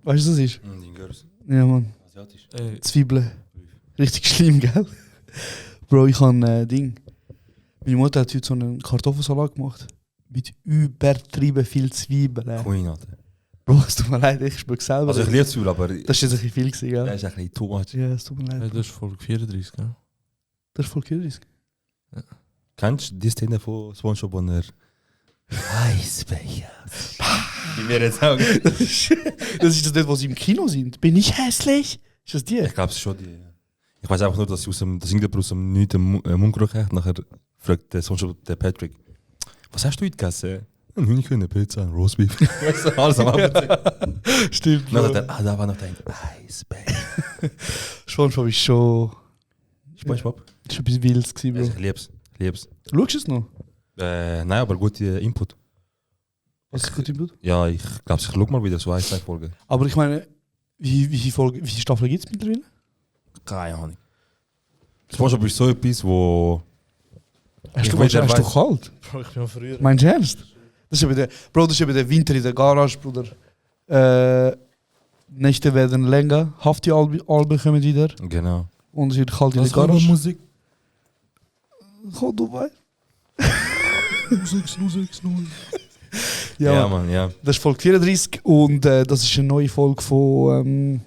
Weißt du, was das ist? Girls. Ja, Mann. Asiatisch. Zwiebeln. Richtig schlimm, gell? Bro, ich habe Ding. Meine Mutter hat heute so einen Kartoffelsalat gemacht. Mit übertrieben viel Zwiebeln. Queen, Alter. Bro, es tut mir leid, ich schmecke selber. Also ich liebe Zwiebeln, aber... Das ist jetzt ein bisschen viel gewesen, gell? Das ist ein bisschen too much. Ja, es tut mir leid. Das ist Folge 34, gell? Das ist voll curious. Kennst du die Szene von SpongeBob und er... Eisbecher. Wie wir jetzt sagen. Das ist das nicht, wo sie im Kino sind. Bin ich hässlich? Ist das die? Ich glaube, es ist schon die. Ich weiß einfach nur, dass sie aus dem Nichts den Mundgeruch hat. Nachher fragt der SpongeBob den Patrick, was hast du heute gegessen? Ein Hühnchen, eine Pizza, ein Roastbeef. Weißt du, alles am Abend. Stimmt. Dann sagt er, da war noch dein Eisbecher. SpongeBob ist schon... SpongeBob? Das war etwas Wildes, Bro. Ich lieb's. Schaust du es noch? Nein, aber guter Input. Was ist gut Input? Ja, ich glaube, ich schau mal wieder so 1-2 Folgen. Aber ich meine, wie viele Staffeln gibt es mittlerweile? Keine Ahnung. SpongeBob ist so etwas, wo... Hast du doch kalt? Bro, ich bin am Früher. Meinst du ernst? Das ist eben der, Bro, das ist eben der Winter in der Garage, Bruder. Nächte werden länger, Hafti-Alben kommen wieder. Genau. Und es wird kalt in der Garage. Musik? Komm, Dubai. Ja, Mann, ja. Das ist Folge 34 und das ist eine neue Folge vom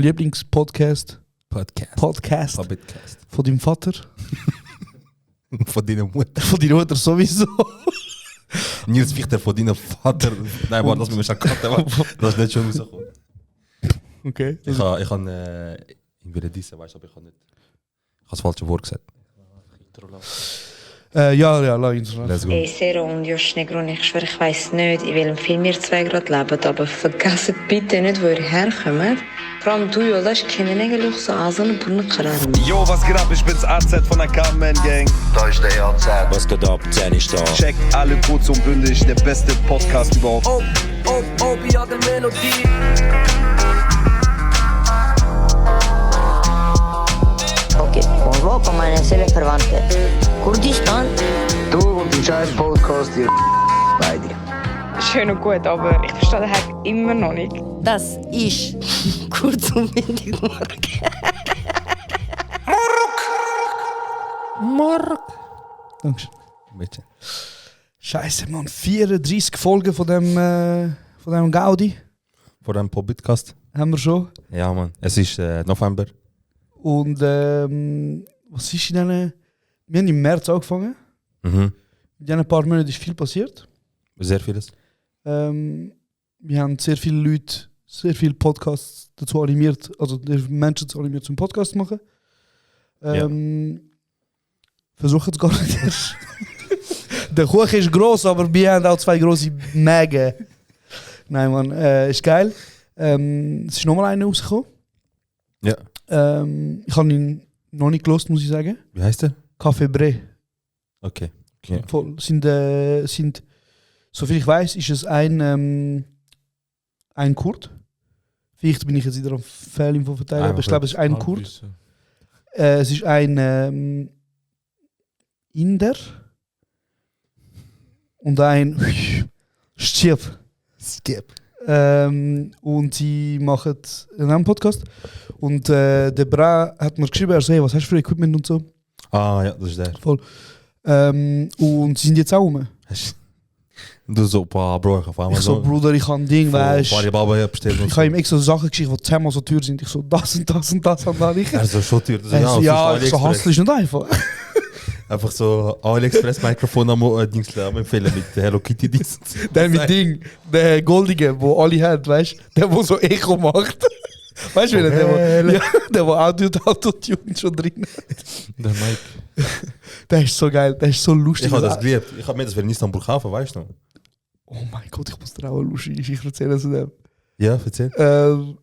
Lieblingspodcast. Podcast. Von deinem Vater. Von deiner Mutter. Von deiner Mutter sowieso. Nils Fichter von deinem Vater. Nein, warte, lass mich mal schauen. Das ist nicht schon rausgekommen. Okay. Ich kann ihn wieder dissen, weißt du, aber ich habe das falsche Wort gesagt. Ja, lass uns. Let's go. Ey, Sero und Josh Negron, ich schwöre, ich weiss nicht, in welchem Film ihr zwei gerade lebt, aber vergesst bitte nicht, wo ihr herkommt. Vor allem du, Jolas, kennen eigentlich so Asien und Brunnen. Yo, was geht ab? Ich bin's AZ von der Carmen Gang. Da ist der AZ. Was geht ab? 10 ist da. Check alle kurz und bündig, der beste Podcast überhaupt. ja, der Melodie. Okay, convo con meine Seele Verwandte. Kurdistan? Du und dein scheiß Podcast, ihr beide. Schön und gut, aber ich verstehe den Hack immer noch nicht. Das ist kurz und bündig Morgen. Mark. Dankeschön. Bitte. Scheiße, Mann. 34 Folgen von dem Gaudi Vor dem Podcast. haben wir schon. Ja, Mann. Es ist November. Und was ist in diesen... Wir haben im März angefangen. Mhm. In diesen paar Monaten ist viel passiert. Sehr vieles. Wir haben sehr viele Leute, sehr viele Podcasts dazu animiert, also Menschen dazu animiert, zum Podcast zu machen. Versuchen es gar nicht erst. Der Kuchen ist gross, aber wir haben auch 2 grosse Mägen. Nein, Mann, ist geil. Es ist nochmal einer rausgekommen. Ja. Ich habe ihn noch nicht gelost, muss ich sagen. Wie heißt der? Café Bre. Okay. Ja. Voll. Sind, soviel ich weiß, ist es ein Kurd. Vielleicht bin ich jetzt wieder am Fehlinfo verteilen, aber ich glaube, es ist ein Kurd. Es ist ein Inder und ein Stieb. Und sie machen einen Podcast. Und der Bra hat mir geschrieben, er so, hey, was hast du für Equipment und so. Ah, ja, das ist der. Voll. Und sie sind jetzt auch rum. Du so, Bro, ich auf einmal Ich so, Bruder, ich habe ein Ding, weißt du. Ich habe ihm extra Sachen geschickt, die 10-mal so teuer sind. Ich so, das und das und das und das. Er ist so schon teuer. Ja, ich so, Hassel ist nicht einfach. Einfach so AliExpress-Mikrofon am Dings empfehlen mit Hello Kitty Dings. Der mit Ding, der Goldige, wo alle haben, weißt du? Der, der so Echo macht. Weißt du, der Audio-Tune schon drin hat. Der Mike. Der ist so geil, der ist so lustig. Ich habe das geliebt. Ich habe mir das in Istanbul kaufen, weißt du noch? Oh mein Gott, ich muss dir auch eine lustige Geschichte erzählen zu dem. Ja, erzähl.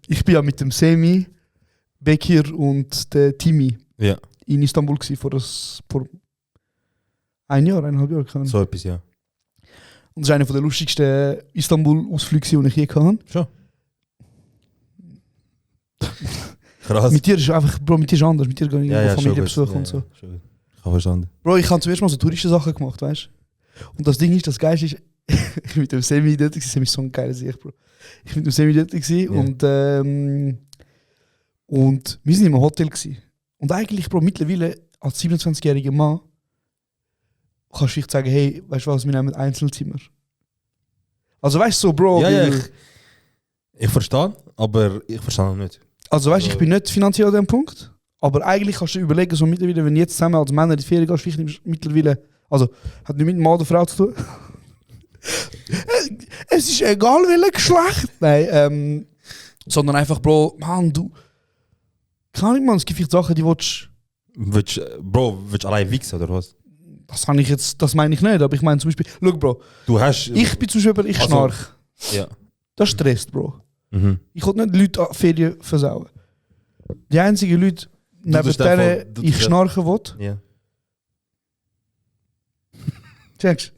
Ich bin ja mit dem Semi, Bekir und der Timi in Istanbul gewesen, vor 1 Jahr, 1,5 Jahre. Kann. So etwas, ja. Und das ist einer der lustigsten Istanbul-Ausflüge, die ich je hatte. Schon. Krass. Mit dir ist einfach, Bro, mit dir ist anders. Mit dir gehe ich Familie besuchen und so. Ich habe verstanden. Bro, ich habe zuerst mal so touristische Sachen gemacht, weißt du? Und das Ding ist, das Geilste ist, ich mit dem Semi dort gewesen, Semi ist so ein geiler Sieg, Bro. Ich mit dem Semi dort gewesen und wir sind im Hotel gewesen. Und eigentlich, Bro, mittlerweile als 27-jähriger Mann kannst du nicht sagen, hey, weißt du was, wir nehmen Einzelzimmer. Also weißt du so, Bro. Ja, ich verstehe, aber ich verstehe noch nicht. Also weißt du, ich bin nicht finanziell an dem Punkt, aber eigentlich kannst du dir überlegen, so mittlerweile, wenn du jetzt zusammen als Männer in die Ferien gehst, vielleicht mittlerweile, also hat nicht mit Mann oder Frau zu tun. Es ist egal, welches Geschlecht. Nein, sondern einfach, Bro, Mann, du. Keine Ahnung, man, es gibt vielleicht Sachen, die willst Willst du allein wichsen oder was? das meine ich nicht, aber ich meine zum Beispiel, schau, Bro, Du hast... ich bin zum Beispiel, ich schnarch. Ja. Das stresst, Bro. Mhm. Ich will nicht Leute an Ferien versauen. Die einzigen Leute, neben tust einfach- denen du ich tust- schnarchen will, Ja. checkst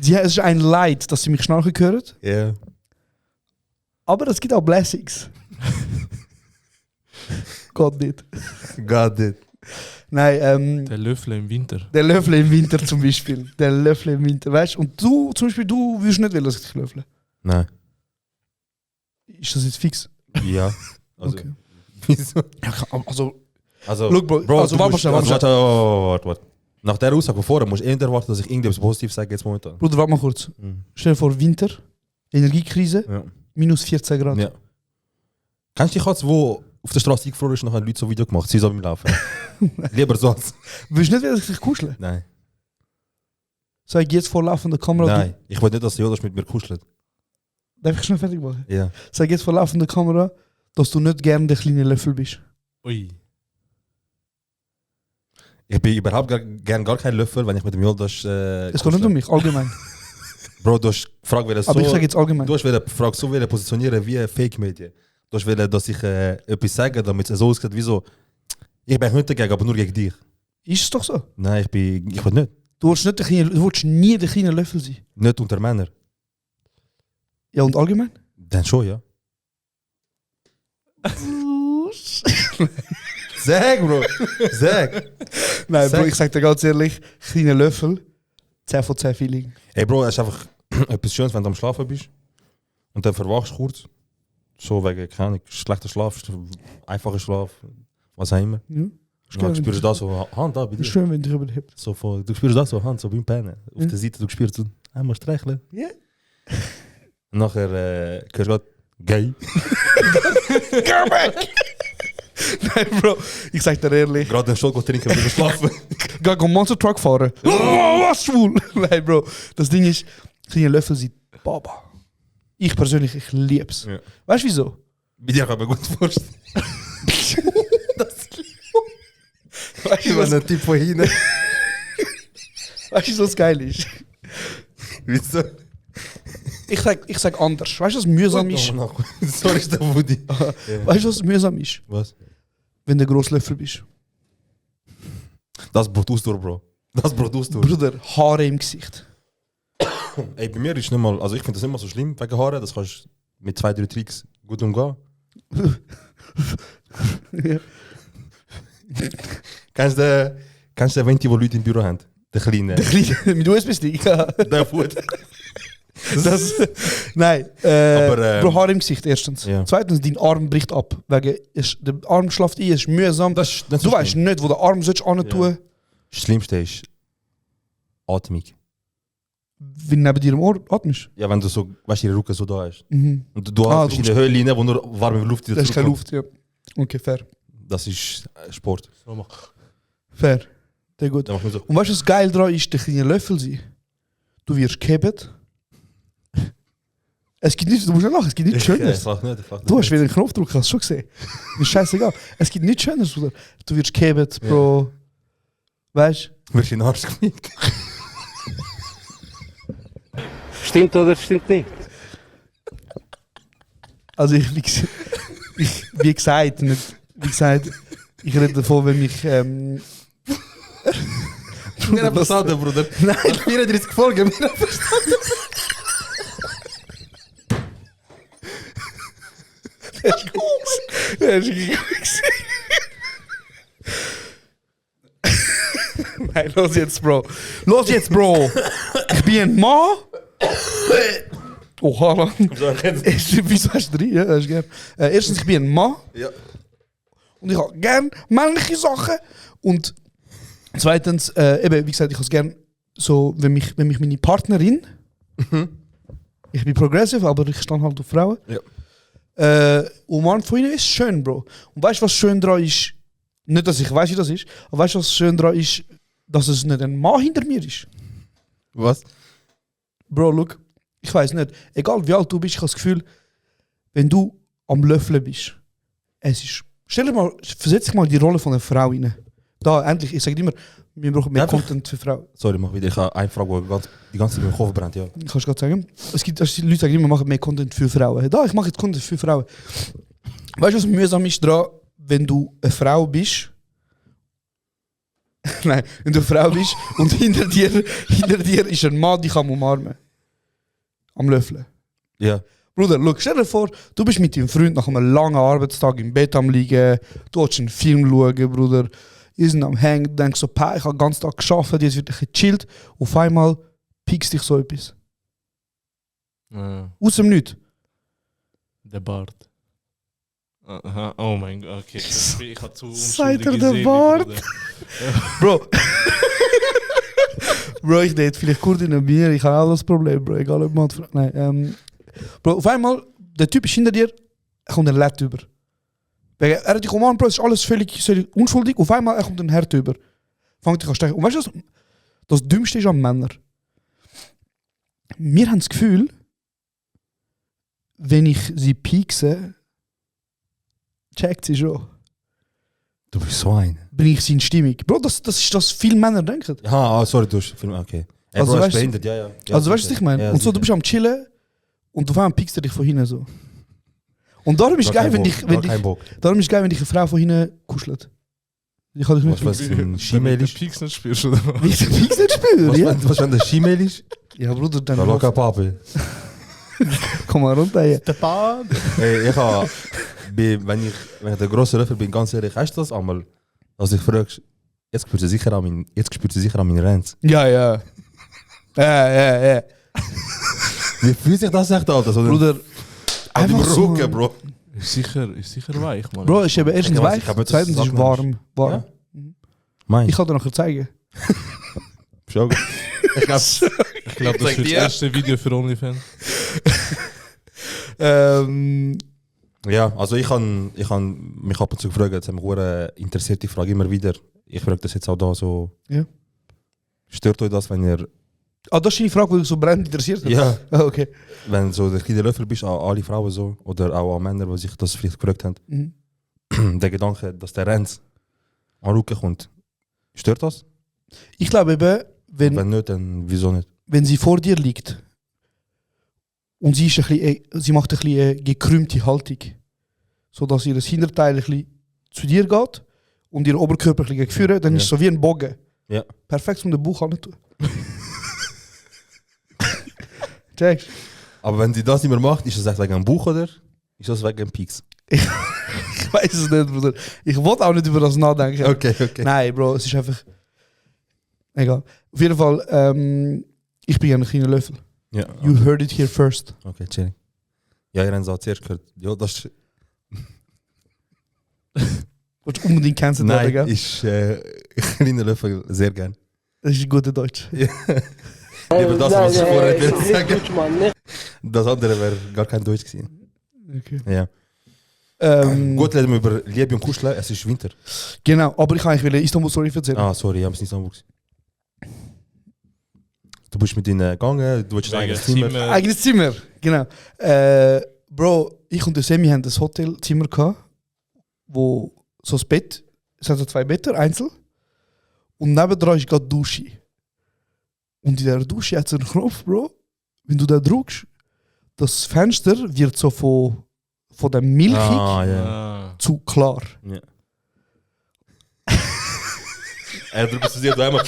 es ist ein Leid, dass sie mich schnarchen hören, Ja. aber es gibt auch Blessings. Gott nicht. Got it. Nein, Der Löffel im Winter. der Löffel im Winter zum Beispiel. Der Löffel im Winter, weißt du? Und du, zum Beispiel, du würdest nicht wollen, dass ich dich löffle. Nein. Ist das jetzt fix? Ja. Also, Okay. wieso? Ja, also, Also, Look, Bro, also du warte musst- schnell, warte warte. Nach der Aussage von vorher musst du eher erwarten, dass ich irgendetwas Positives sage jetzt momentan. Bruder, warte mal kurz. Mhm. Stell dir vor, Winter, Energiekrise, Ja. minus 14 Grad. Ja. Kennst du die Katze, die auf der Straße eingefroren ist und nachher Leute so ein Video gemacht? Sie so beim Laufen. Lieber so als... Willst du nicht, dass ich dich kuschle? Nein. Sag jetzt vor laufender Kamera. Nein. Ich will nicht, dass Jodas mit mir kuschelt. Darf ich schnell fertig machen? Ja. Sag jetzt vor laufender Kamera, dass du nicht gerne der kleine Löffel bist. Ui. Ich bin überhaupt gern gar kein Löffel, wenn ich mit dem Jodas... Es geht nicht um mich, allgemein. Bro, du hast gefragt, wer das so... Aber ich sage jetzt allgemein. Du hast wieder gefragt, so wieder positionieren wie Fake-Medien. Du hast wieder, dass ich etwas sage, damit es so aussieht wie so... Ich bin nicht dagegen, aber nur gegen dich. Ist es doch so. Nein, ich will nicht. Du willst nie der kleine Löffel sein. Nicht unter Männern. Ja, und allgemein? Dann schon, ja. Sag, Bro. Sag. Nein, Bro, Sag. ich sag dir ganz ehrlich, kleine Löffel, 10 von 10 Feeling. Ey, Bro, es ist einfach etwas Schönes, wenn du am Schlafen bist. Und dann verwachst du kurz. So wegen, keine Ahnung, schlechter Schlaf, einfacher Schlaf, was auch immer. Ja. Und dann spürst du da so, Hand da bei Ist dir. schön, wenn du überlebt. So von, du spürst da so, Hand so beim Pennen. Auf der Seite, du spürst so, einmal streicheln. Ja. Und nachher hörst du gerade, gay. Go back! Nein, Bro, ich sag dir ehrlich, Gerade einen Schoko trinken und wieder schlafen. geh Monster Truck fahren. Oh, was schwul! Nein, Bro, das Ding ist, kleine Löffel sind Baba. Ich persönlich, ich lieb's. Ja. Weißt du wieso? Bei dir kann ich mir gut vorstellen. Weißt Ich bin ein Typ von hinten. weißt du, wieso es geil ist? Wieso? Ich sag anders. Weißt du, was mühsam ist? Sorry, ist der Woody. Weißt du, was mühsam ist? Was? Wenn du Grosslöffel bist. Das braucht Ausdauer, Bro. Das braucht Ausdauer. Bruder, Haare im Gesicht. Ey, bei mir ist nicht mal, also ich finde das nicht mal so schlimm wegen Haaren, das kannst du mit 2-3 Tricks gut umgehen. Ja. Kennst du den Venti, den Leute im Büro haben? Der kleine. Mit USB-Stick. Ja. Der Food. Das, nein, Aber, Bro, Haar im Gesicht erstens. ja. Zweitens, dein Arm bricht ab. Wegen, der Arm schlaft ein, es ist mühsam. Das ist Du weißt nicht, wo der Arm sollst tun. Das Schlimmste ist Atmung. Wenn neben dir im Ohr atmest. Ja, wenn du so, weißt du, der Rücken so da ist. Mhm. Und du Ah, hast verschiedene Höhlen, wo nur warme Luft wieder Das ist keine zurückkommt. Luft, ja. Okay, fair. Das ist Sport. So mach. Fair. Sehr gut. Dann mach ich so. Und weißt du, was geil daran ist, der kleine Löffel sein? Du wirst gehabt. Es gibt nichts, du musst nicht lachen, es gibt nichts Schöneres. Du hast wieder einen Knopfdruck, hast du schon gesehen. Ist scheißegal. Es gibt nichts Schöneres, Bruder. Du wirst gehabt, Bro. Weißt du? Wirst du in den Arsch gefickt? Stimmt oder stimmt nicht? Also wie gesagt, ich rede davon, wenn mich Wir haben verstanden, Bruder. Nein. 34 Folgen, wir haben verstanden. los jetzt, Bro. Ich bin ein Mann. Oh, hallo. Wieso hast du 3? Ja, hast du gern. Erstens, ich bin ein Mann. Ja. Und ich habe gern männliche Sachen. Und zweitens, eben, wie gesagt, ich habe es gern so, wenn mich meine Partnerin. Ich bin progressive, aber ich stehe halt auf Frauen. Ja. Umarmt von ihnen ist schön, Bro. Und weißt du, was schön daran ist? Nicht, dass ich weiß, wie das ist, aber weißt du, was schön daran ist, dass es nicht ein Mann hinter mir ist? Was? Bro, look, ich weiß nicht. Egal wie alt du bist, ich habe das Gefühl, wenn du am Löffeln bist, es ist. Versetz dich mal in die Rolle von einer Frau rein. Da, endlich, ich sage immer, wir brauchen mehr Content für Frauen. Sorry, mach wieder. Ich habe eine Frage, die die ganze Zeit in meinem Kopf brennt, ja. Kannst du gerade sagen? Es gibt Leute, die sagen immer, machen mehr Content für Frauen. Da, ich mache jetzt Content für Frauen. Weißt du, was mühsam ist daran, wenn du eine Frau bist? Nein, wenn du eine Frau bist und hinter dir ist ein Mann, der kann umarmen. Am Löffeln. Ja. Bruder, look, stell dir vor, du bist mit deinem Freund nach einem langen Arbeitstag im Bett am liegen, du willst einen Film schauen, Bruder. Ihr sind am Hängen, denkst so, ich habe den ganzen Tag gearbeitet, jetzt wird ein bisschen gechillt. Auf einmal piekst dich so etwas. Aus dem Nichts. Der Bart. Aha, oh mein Gott, okay. Ich habe zu Seid ihr unschuldige der Seele, Bart? Bruder. Bro. Bro, ich date vielleicht Kurdinnen Bier, ich habe auch das Problem, Bro. Egal ob man. Nein, Bro, auf einmal, der Typ ist hinter dir, er kommt ein Led über. Er hat dich umarmt, Bro, es ist alles völlig unschuldig. Auf einmal er kommt ein Herd über. Fangt dich an stechen. Und weißt du, das Dümmste ist an Männern. Wir haben das Gefühl, wenn ich sie piekse, checkt sie schon. Du bist so ein. Bring ich sie in Stimmung. Bro, das ist das viele Männer denken. Ja, sorry, du hast Film, okay. Also, Bro, weißt du- behindert, ja. Also weißt du, was ich meine? Ja, Und so, du sicher. bist am Chillen und auf einmal piekst du dich von hinten so. Und darum ist Gar geil, keinen wenn Bock, dich, gar keinen Bock. darum ist geil, wenn dich eine Frau von hinten kuschelt. Ich kann dich nicht Was ein Schimail ist? Peaks nicht spürst, oder? Wie ich den Pieks nicht spüre, ja? Was wenn der Schimail ist? Ja, Bruder, dann Da locker Papi. komm mal runter hier. Der Bart. Ey, wenn ich der grosse Löffel bin, ganz ehrlich, hast du das einmal? Also ich frage, jetzt spürt sie sicher an meinen Renz. Ja. Ja. Wie fühlt sich das echt an? Also, Bruder, an deinem einfach so- Rücken, Bro. Ist sicher weich, Mann. Bro, ist eben erstens Ich weiß, weich, ich hab jetzt zweitens das ist warm. Ja? Mein. Ich kann dir nachher zeigen. Schau. Ich glaube, das wird das erste Video für OnlyFans. Ja, also ich han mich ab und zu gefragt, jetzt haben mich hure interessiert die Frage immer wieder. Ich frage das jetzt auch da so. Ja. Stört euch das, wenn ihr Ah, das ist eine Frage, die dich so brennend interessiert hat? ja, Ah, okay. wenn so der kleine Löffel bist, an alle Frauen so oder auch an Männer, die sich das vielleicht gefragt haben, Mhm. der Gedanke, dass der Renz an Rücken kommt, stört das? Ich glaube eben, Wenn nicht, dann wieso nicht? wenn sie vor dir liegt und sie, ist ein bisschen, sie macht ein bisschen eine gekrümmte Haltung, sodass ihr Hinterteil ein bisschen zu dir geht und ihr Oberkörper ein bisschen führen, dann Ja. ist es so wie ein Bogen. Ja. Perfekt, um den Bauch anzutun. Checkst? Aber wenn sie das nicht mehr macht, ist das echt wegen einem Buch oder ist das wegen einem Peaks? Ich weiß es nicht, Bruder. Ich wollte auch nicht über das nachdenken. Okay. Nein, Bro, es ist einfach... Egal. Auf jeden Fall, ich bin ein kleiner Löffel. Ja. You heard it here first. Okay, chilling. Ja, ihr habt es auch zuerst gehört. Ja, das ist... Willst du unbedingt kennst, Nein, gell? ist kleiner Löffel sehr gern. Das ist gute Deutsch. Lieber das, was ich vorher will sagen. Das andere wäre gar kein Deutsch gewesen. Okay. Ja. Gut, reden wir über Liebe und Kuscheln. Es ist Winter. Genau, aber ich kann eigentlich Istanbul-Story erzählen. Ah, sorry, ich habe es nicht so gewusst. Du bist mit ihnen gegangen, du willst ein eigenes Zimmer. Eigenes Zimmer, genau. Bro, ich und der Semi haben ein Hotelzimmer gehabt, wo so das Bett, es hat so 2 Betten, einzeln. Und nebendran ist gerade die Dusche. Und in der Dusche hat es einen Knopf, Bro. Wenn du da drückst, das Fenster wird so von dem milchig Ja. zu klar. Ja. Er drückt es dir einmal.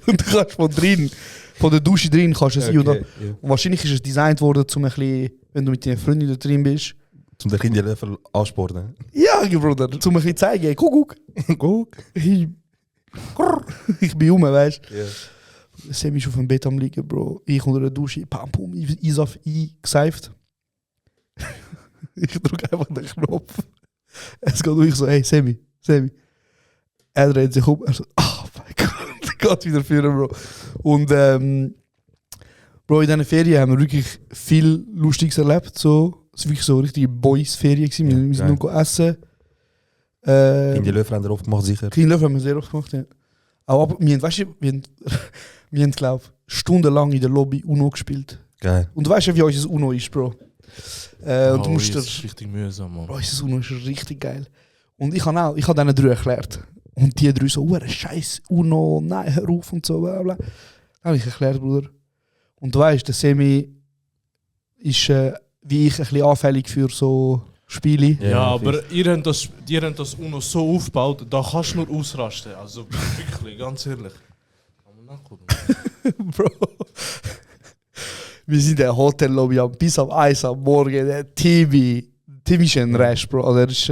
Und du kannst von der Dusche drin kannst du es ein. Okay, ja. Und wahrscheinlich ist es designt worden, um ein bisschen, wenn du mit deinen Freunden da drin bist. Zum den Kinderlöffel anspornen. Ja, Bruder, um ein bisschen zeigen, hey, guck. Guck. Hey, Ich bin rum, weißt du? Ja. Semi ist auf dem Bett am liegen, Bro. Ich unter der Dusche, pam, pum, Isaf eingeseift. Ich drücke einfach den Knopf. Es geht durch, ich so, hey, Semi. Er dreht sich um, er so, oh mein Gott, geht wieder führen, Bro. Und, Bro, in diesen Ferien haben wir wirklich viel Lustiges erlebt. So. Es war wirklich so eine richtige Boys-Ferien. Wir sind nur essen. In die Löwen haben wir oft gemacht, sicher. Kleine Löwen haben wir sehr oft gemacht, ja. Aber wir haben, weißt du, wir haben, glaube ich, stundenlang in der Lobby Uno gespielt. Geil. Und du weißt ja, wie unser Uno ist, Bro. Und du musst das ist richtig mühsam, Mann. Bro, unser Uno ist richtig geil. Und ich habe denen 3 erklärt. Und die 3 so, Scheiß Uno, nein, hör auf und so, bla bla. Dann habe ich erklärt, Bruder. Und du weißt, der Semi ist wie ich ein bisschen anfällig für so Spiele. Ja, aber ihr habt das Uno so aufgebaut, da kannst du nur ausrasten. Also wirklich, ganz ehrlich. Kann man nachgucken. Bro. Wir sind in der Hotellobby bis um 1 am Morgen. Der Timmy ist ein Rest, Bro. Also er ist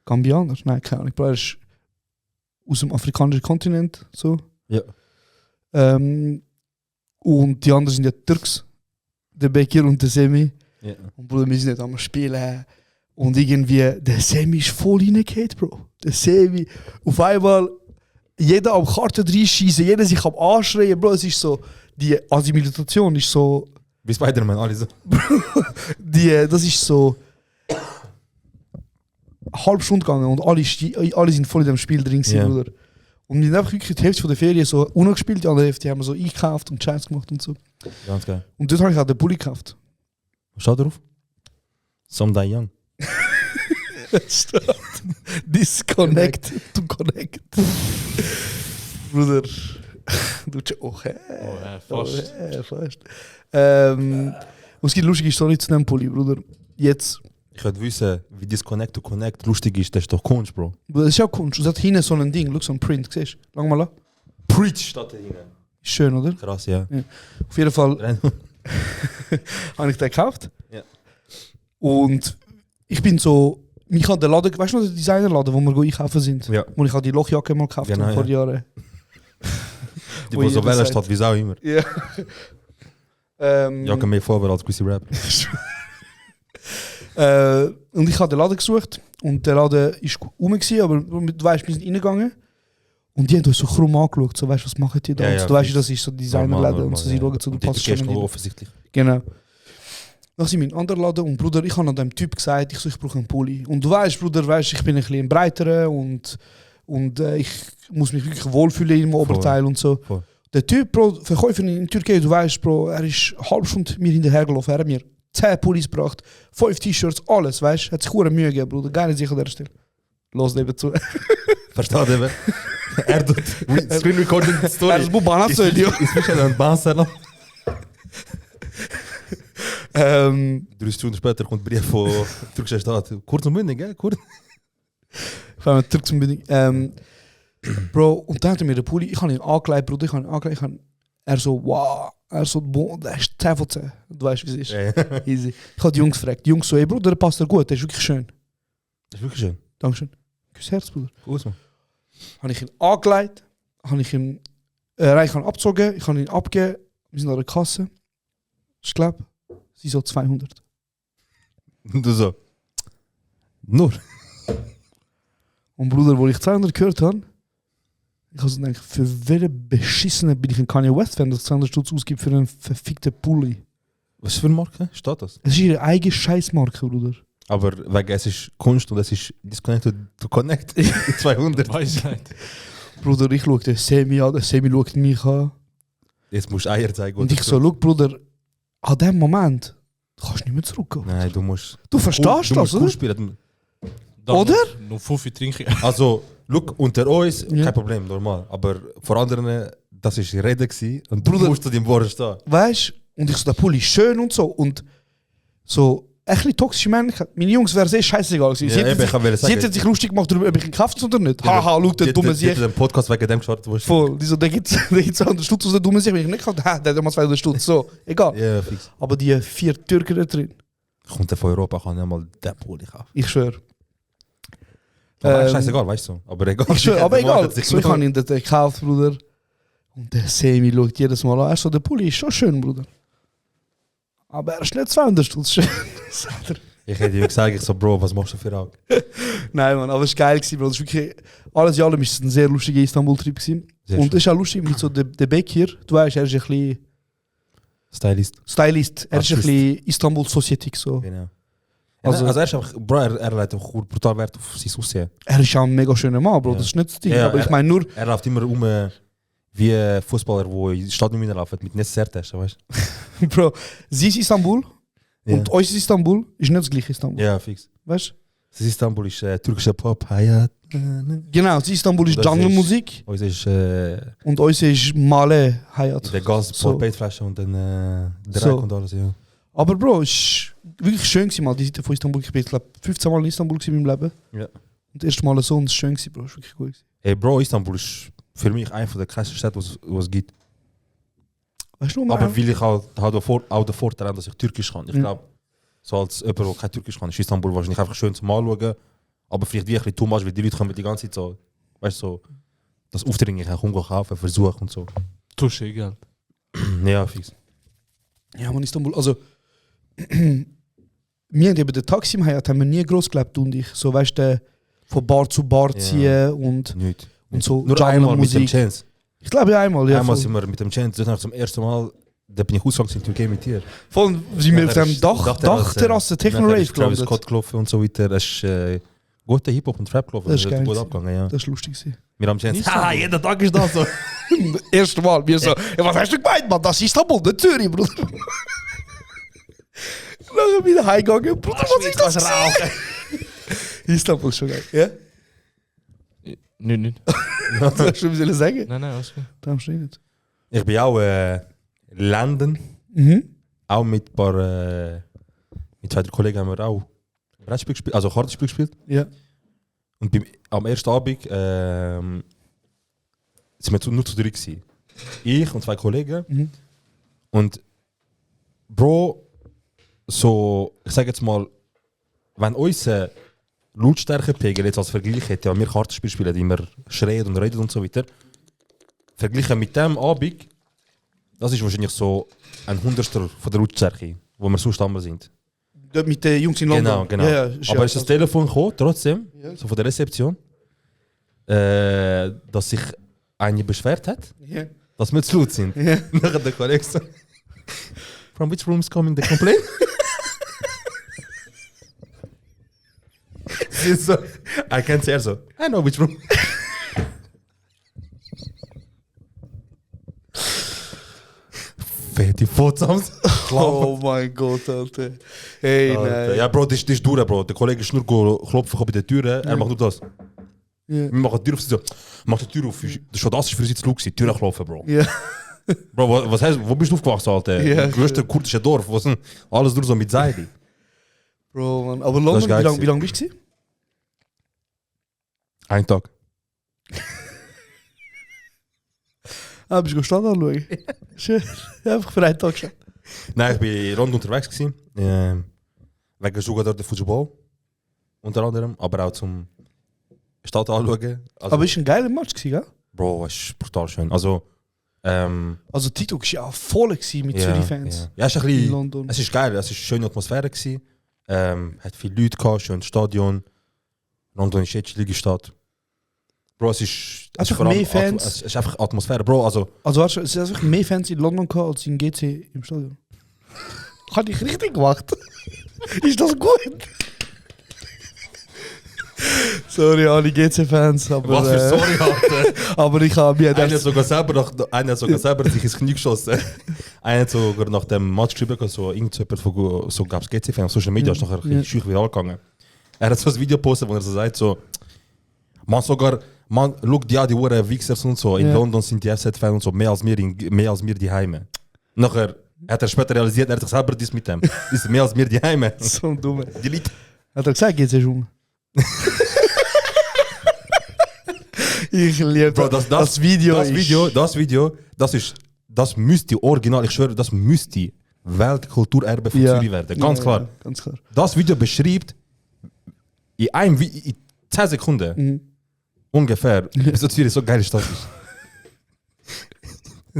Gambianer? Nein, keine Ahnung. Bro, er ist aus dem afrikanischen Kontinent. So. Ja. Und die anderen sind ja Türks. Der Bekir und der Semi. Ja. Und Bruder, wir sind nicht am Spielen. Und irgendwie, der Semi ist voll reingehauen, Bro. Der Semi. Auf einmal, jeder am Karten reinschießen, jeder sich am anschreien. Bro, es ist so, die Assimilation ist so. Wie Spider-Man, alle so. Das ist so. Eine halbe Stunde gegangen und alle sind voll in dem Spiel drin gewesen, Ja. Bruder. Und wir haben einfach wirklich die Hälfte von der Ferien so Uno gespielt, die andere Hälfte haben wir so eingekauft und Scheiß gemacht und so. Ganz geil. Und dort habe ich auch den Pulli gekauft. Was steht drauf? Some die young. Disconnect to connect. Bruder, du auch, Fast. fast. Es gibt eine lustige Story zu dem Pulli, Bruder. Jetzt, Ich würde wissen, wie Disconnect to Connect lustig ist. Das ist doch Kunst, Bro. Bruder, das ist auch Kunst. Es hat hinten so ein Ding, so ein Print, siehst du? Lang mal an. Preach steht da hinten. Ist schön, oder? Krass, ja. Auf jeden Fall habe ich den gekauft. Ja. Und ich bin so, ich habe den Laden, weißt du noch, den Designerladen, wo wir einkaufen sind? Ja. Wo ich die Lochjacke mal gekauft Genau, habe vor ja. Jahren. Die, Wo die so jeder wählen, sagt- steht wie Sau immer. Ja. Ja, kann mehr vorbereitet als gewisse Rap. Und ich habe den Laden gesucht und der Laden war rum, aber du weißt, wir sind reingegangen und die haben uns so krumm angeschaut, so weißt du, was machen die da? Ja, Und ja, so, weißt du, fix. das ist so Designerladen und so, sie schauen so, du passt schon rein. offensichtlich. Genau. Dann sind wir in einen anderen Laden und Bruder, ich habe an dem Typ gesagt, ich brauche einen Pulli. Und du weißt, Bruder, ich bin ein bisschen breiterer und ich muss mich wirklich wohlfühlen im Oberteil und so. Voll. Der Typ, Bro, Verkäufer in Türkei, du weißt, Bro, er ist eine halbe Stunde mir hinterhergelaufen, er hat mir 10 Pullis gebracht, 5 T-Shirts, alles, weißt du, hat sich hure Mühe gegeben, Bruder, gar nicht sicher an der Stelle. Los nebenzu. Versteht ihr? Er tut Screen Recording Story. Er ist Bubana, so Idiot. Ist mich ein Banzer. 3 Stunden später kommt ein Brief von türkischer Staat. Kurz und bündig, gell? Kurz. Ich habe Türk zum Bedingung. Bro, und dann hat er mir den Pulli, ich habe ihn angelegt, Bruder, er so, wow, er so, boah, der ist 10 von 10. Du weißt, wie es ist. Ja. Easy. Ich habe die Jungs gefragt, die Jungs so, ey Bruder, der passt dir gut, der ist wirklich schön. Das ist wirklich schön. Dankeschön. Küss Herz, Bruder. Gut, man. Habe ich ihn angelegt, habe ich ihn abgezogen, ich habe ihn abgegeben, wir sind an der Kasse. Ich glaube, sie so 200. Du so. Nur. Und Bruder, wo ich 200 gehört habe, ich habe so gedacht, für welche beschissene bin ich ein Kanye West-Fan, dass 200 Stutz ausgibt für einen verfickten Pulli. Was für eine Marke? Steht das? Es ist ihre eigene Scheißmarke, Bruder. Aber wegen es ist Kunst und es ist Disconnected to Connect. 200. Weisheit. Bruder, ich schaue den Semi an, der Semi schaut mich an. Jetzt musst du Eier zeigen. Und ich so, schau Bruder, an dem Moment kannst du nicht mehr zurückgehen. Nein, du musst. Du verstehst du das, musst oder? cool spielen. Oder? Noch Fuffi trinke ich. Also, look, unter uns, Ja. kein Problem, normal. Aber vor anderen, das war die Rede gewesen, und Bruder. du musst zu deinem Wort stehen. Weißt du? Und ich so, der Pulli ist schön und so. Und so, ein bisschen toxische Männlichkeit. Meine Jungs wären sehr scheißegal gewesen. Ja, eben, ich wollte Sie sagen. hätten sich lustig gemacht darüber, ob ich ihn gekauft habe oder nicht. Haha, schau, der dumme Sieg. Sieg. Den Podcast wegen dem geschaut, wo ich. Voll. Die so, der gibt 200 Stutz aus der dummen Sieg. Wenn ich nicht gekauft habe, der hat mal 200 Stutz. So, egal. Ja, fix. Aber die 4 Türken da drin, Kommt der von Europa, kann ja mal den Pulli kaufen. ich schwöre. Aber scheißegal, weißt du. Aber egal. Aber egal. So, ich habe ihn dort gekauft, Bruder. Und der Semi schaut jedes Mal an. Er so, der Pulli ist schon schön, Bruder. Aber er ist nicht 200 Stutz schön. Ich hätte ihm gesagt, ich so, Bro, was machst du für Augen? Nein, Mann, aber es war geil, Bro. Das ist wirklich, alles in allem war es ein sehr lustiger Istanbul-Trip. Und es ist auch lustig, mit so der Bekir, du weißt, er ist ein bisschen Stylist. Er ist ein bisschen Istanbul-Societik. So. Genau. Also er ist einfach, Bro, er legt auch brutal Wert auf sein Aussehen. Er ist auch ein mega schöner Mann, Bro, das ist nicht das Ding. Ja, aber ich meine nur... Er läuft immer wie Fußballer, die in die Stadt nicht laufen, mit Necessaire-Testen, weißt du? Bro, sie ist Istanbul und unser Istanbul ist nicht das gleiche Istanbul. Ja, fix. Weißt du? Das Istanbul ist türkischer Pop, Hayat. Genau, das Istanbul ist Jungle-Musik. Uns ist... und uns ist Male, Hayat. Der Gas, so. Peitflasche und dann der so. Reik und alles, ja. Aber Bro, es war wirklich schön mal, die Seite von Istanbul. Ich bin, glaube 15 Mal in Istanbul in meinem Leben. Ja. Und das erste Mal so und es war schön, Bro. Es war wirklich gut. Hey Bro, Istanbul ist für mich eine der krassesten Städte, die es gibt. Weißt du, aber weil ich auch den Vorteil habe, dass ich Türkisch kann. Ich glaube, so als jemand, der kein Türkisch kann, ist Istanbul wahrscheinlich einfach schön zum Anschauen. Aber vielleicht wie ein bisschen too much, weil die Leute kommen die ganze Zeit so, weißt du, so, das Aufdringen ich auch kaufen, versuchen und so. Tust du Geld? Ja, fix. Ja, man, Istanbul, also wir haben eben den Taxi im Hayat haben wir nie groß gelebt und ich, so weißt du, von Bar zu Bar ziehen und so. Nur einmal mit dem Chance. Ich glaube ja einmal, ja. Einmal sind wir mit dem Chance, dann zum ersten Mal, da bin ich ausgegangen in Türkei mit dir. Voll, sind wir auf dem Dachterrasse, Techno-Rave Travis Scott gelaufen und so weiter, das ist guter Hip-Hop und Rap gelaufen, das ist gut abgegangen, ja. Das ist lustig gewesen. Wir haben Chance, jeder Tag ist das so. Erste Mal, wir so, was hast du gemeint, Mann, das ist Istanbul, nicht Zürich, Bruder. Dann wieder heimgegangen, Bruder, was ist das? Rauchen. Istanbul ist schon geil, ja? Nicht. Was hast du mir sagen? Nein, alles gut. Da hast du nicht. Ich bin auch Landen, auch mit ein paar, mit 2 Kollegen haben wir auch Brettspiel gespielt, also Kartenspiel gespielt. Ja. Und am ersten Abend sind wir nur zu dritt gewesen. Ich und 2 Kollegen. Und Bro, so, ich sage jetzt mal, wenn unser Lautstärkepegel jetzt als Vergleich hätte, wenn wir Kartenspiel spielen, die wir schreien und reden und so weiter, verglichen mit dem Abend, das ist wahrscheinlich so ein Hundertstel von der Lautstärke, wo wir sonst einmal sind. Mit den Jungs in London? Genau. Ja, aber ist das Telefon gekommen, trotzdem, so von der Rezeption, dass sich eine beschwert hat, dass wir zu laut sind. Nachher der Kollege so, from which room is coming the complaint? So, I can't say so. I know which room. Fette Fotos. Oh mein Gott, Alter. Hey, nein. Ja, Bro, das ist durch, Bro. Der Kollege ist nur klopfen bei der Tür. Er macht nur das. Ja. Wir machen die Tür auf. So, mach die Tür auf. Schon das ist für sie zu laut gewesen. Tür klopfen, Bro. Ja. Bro, was heißt, wo bist du aufgewachsen, Alter? Ja, das größte kurdische Dorf. Was sind alles nur so mit Seide. Bro, man. Aber London, wie lange bist du? Ein Tag. Bist du gestanden anschauen? Schön. Einfach für einen Tag schon. Nein, ich war in London unterwegs gewesen. Wegen sogar dort der Fußball. Unter anderem. Aber auch zum Stadt anschauen. Also, aber es war ein geiler Match, gell? Bro, es ist brutal schön. Also TikTok war ja voll mit Zürich-Fans. Ja, es ist ein bisschen, in London. Es ist geil, es ist eine schöne Atmosphäre gewesen. Hat viele Leute gehabt, schönes Stadion. London ist jetzt die Stadt. Bro, es ist einfach mehr Fans. Es ist einfach Atmosphäre, Bro. Also weißt du, es ist einfach mehr Fans in London gehabt als in GC im Stadion. Habe ich richtig gemacht? Ist das gut? Sorry, alle GC-Fans. Was für sorry, Alter. Aber ich habe mir einer hat sogar selber sich ins Knie geschossen. Einer hat sogar nach dem Match geschrieben, so irgendjemand von so gab es GC-Fans auf Social Media, ist nachher ein bisschen schüch viral gegangen. Er hat so ein Video gepostet, wo er so sagt, so, man, schau die Uhren Wichsers und so, in London sind die FZ-Fans und so, mehr als wir die Heime. Nachher hat er später realisiert, er hat sich selber das mit dem. Die sind mehr als wir die Heime. So dumm. Die Leute. Hat er gesagt, geht's schon? Ich liebe Bro, das Video, das müsste original, ich schwöre, das müsste Weltkulturerbe von Zürich werden. Ganz klar. Ganz klar. Das Video beschreibt in 10 Sekunden. Mhm. Ungefähr. So Zürich so geile Stadt ist.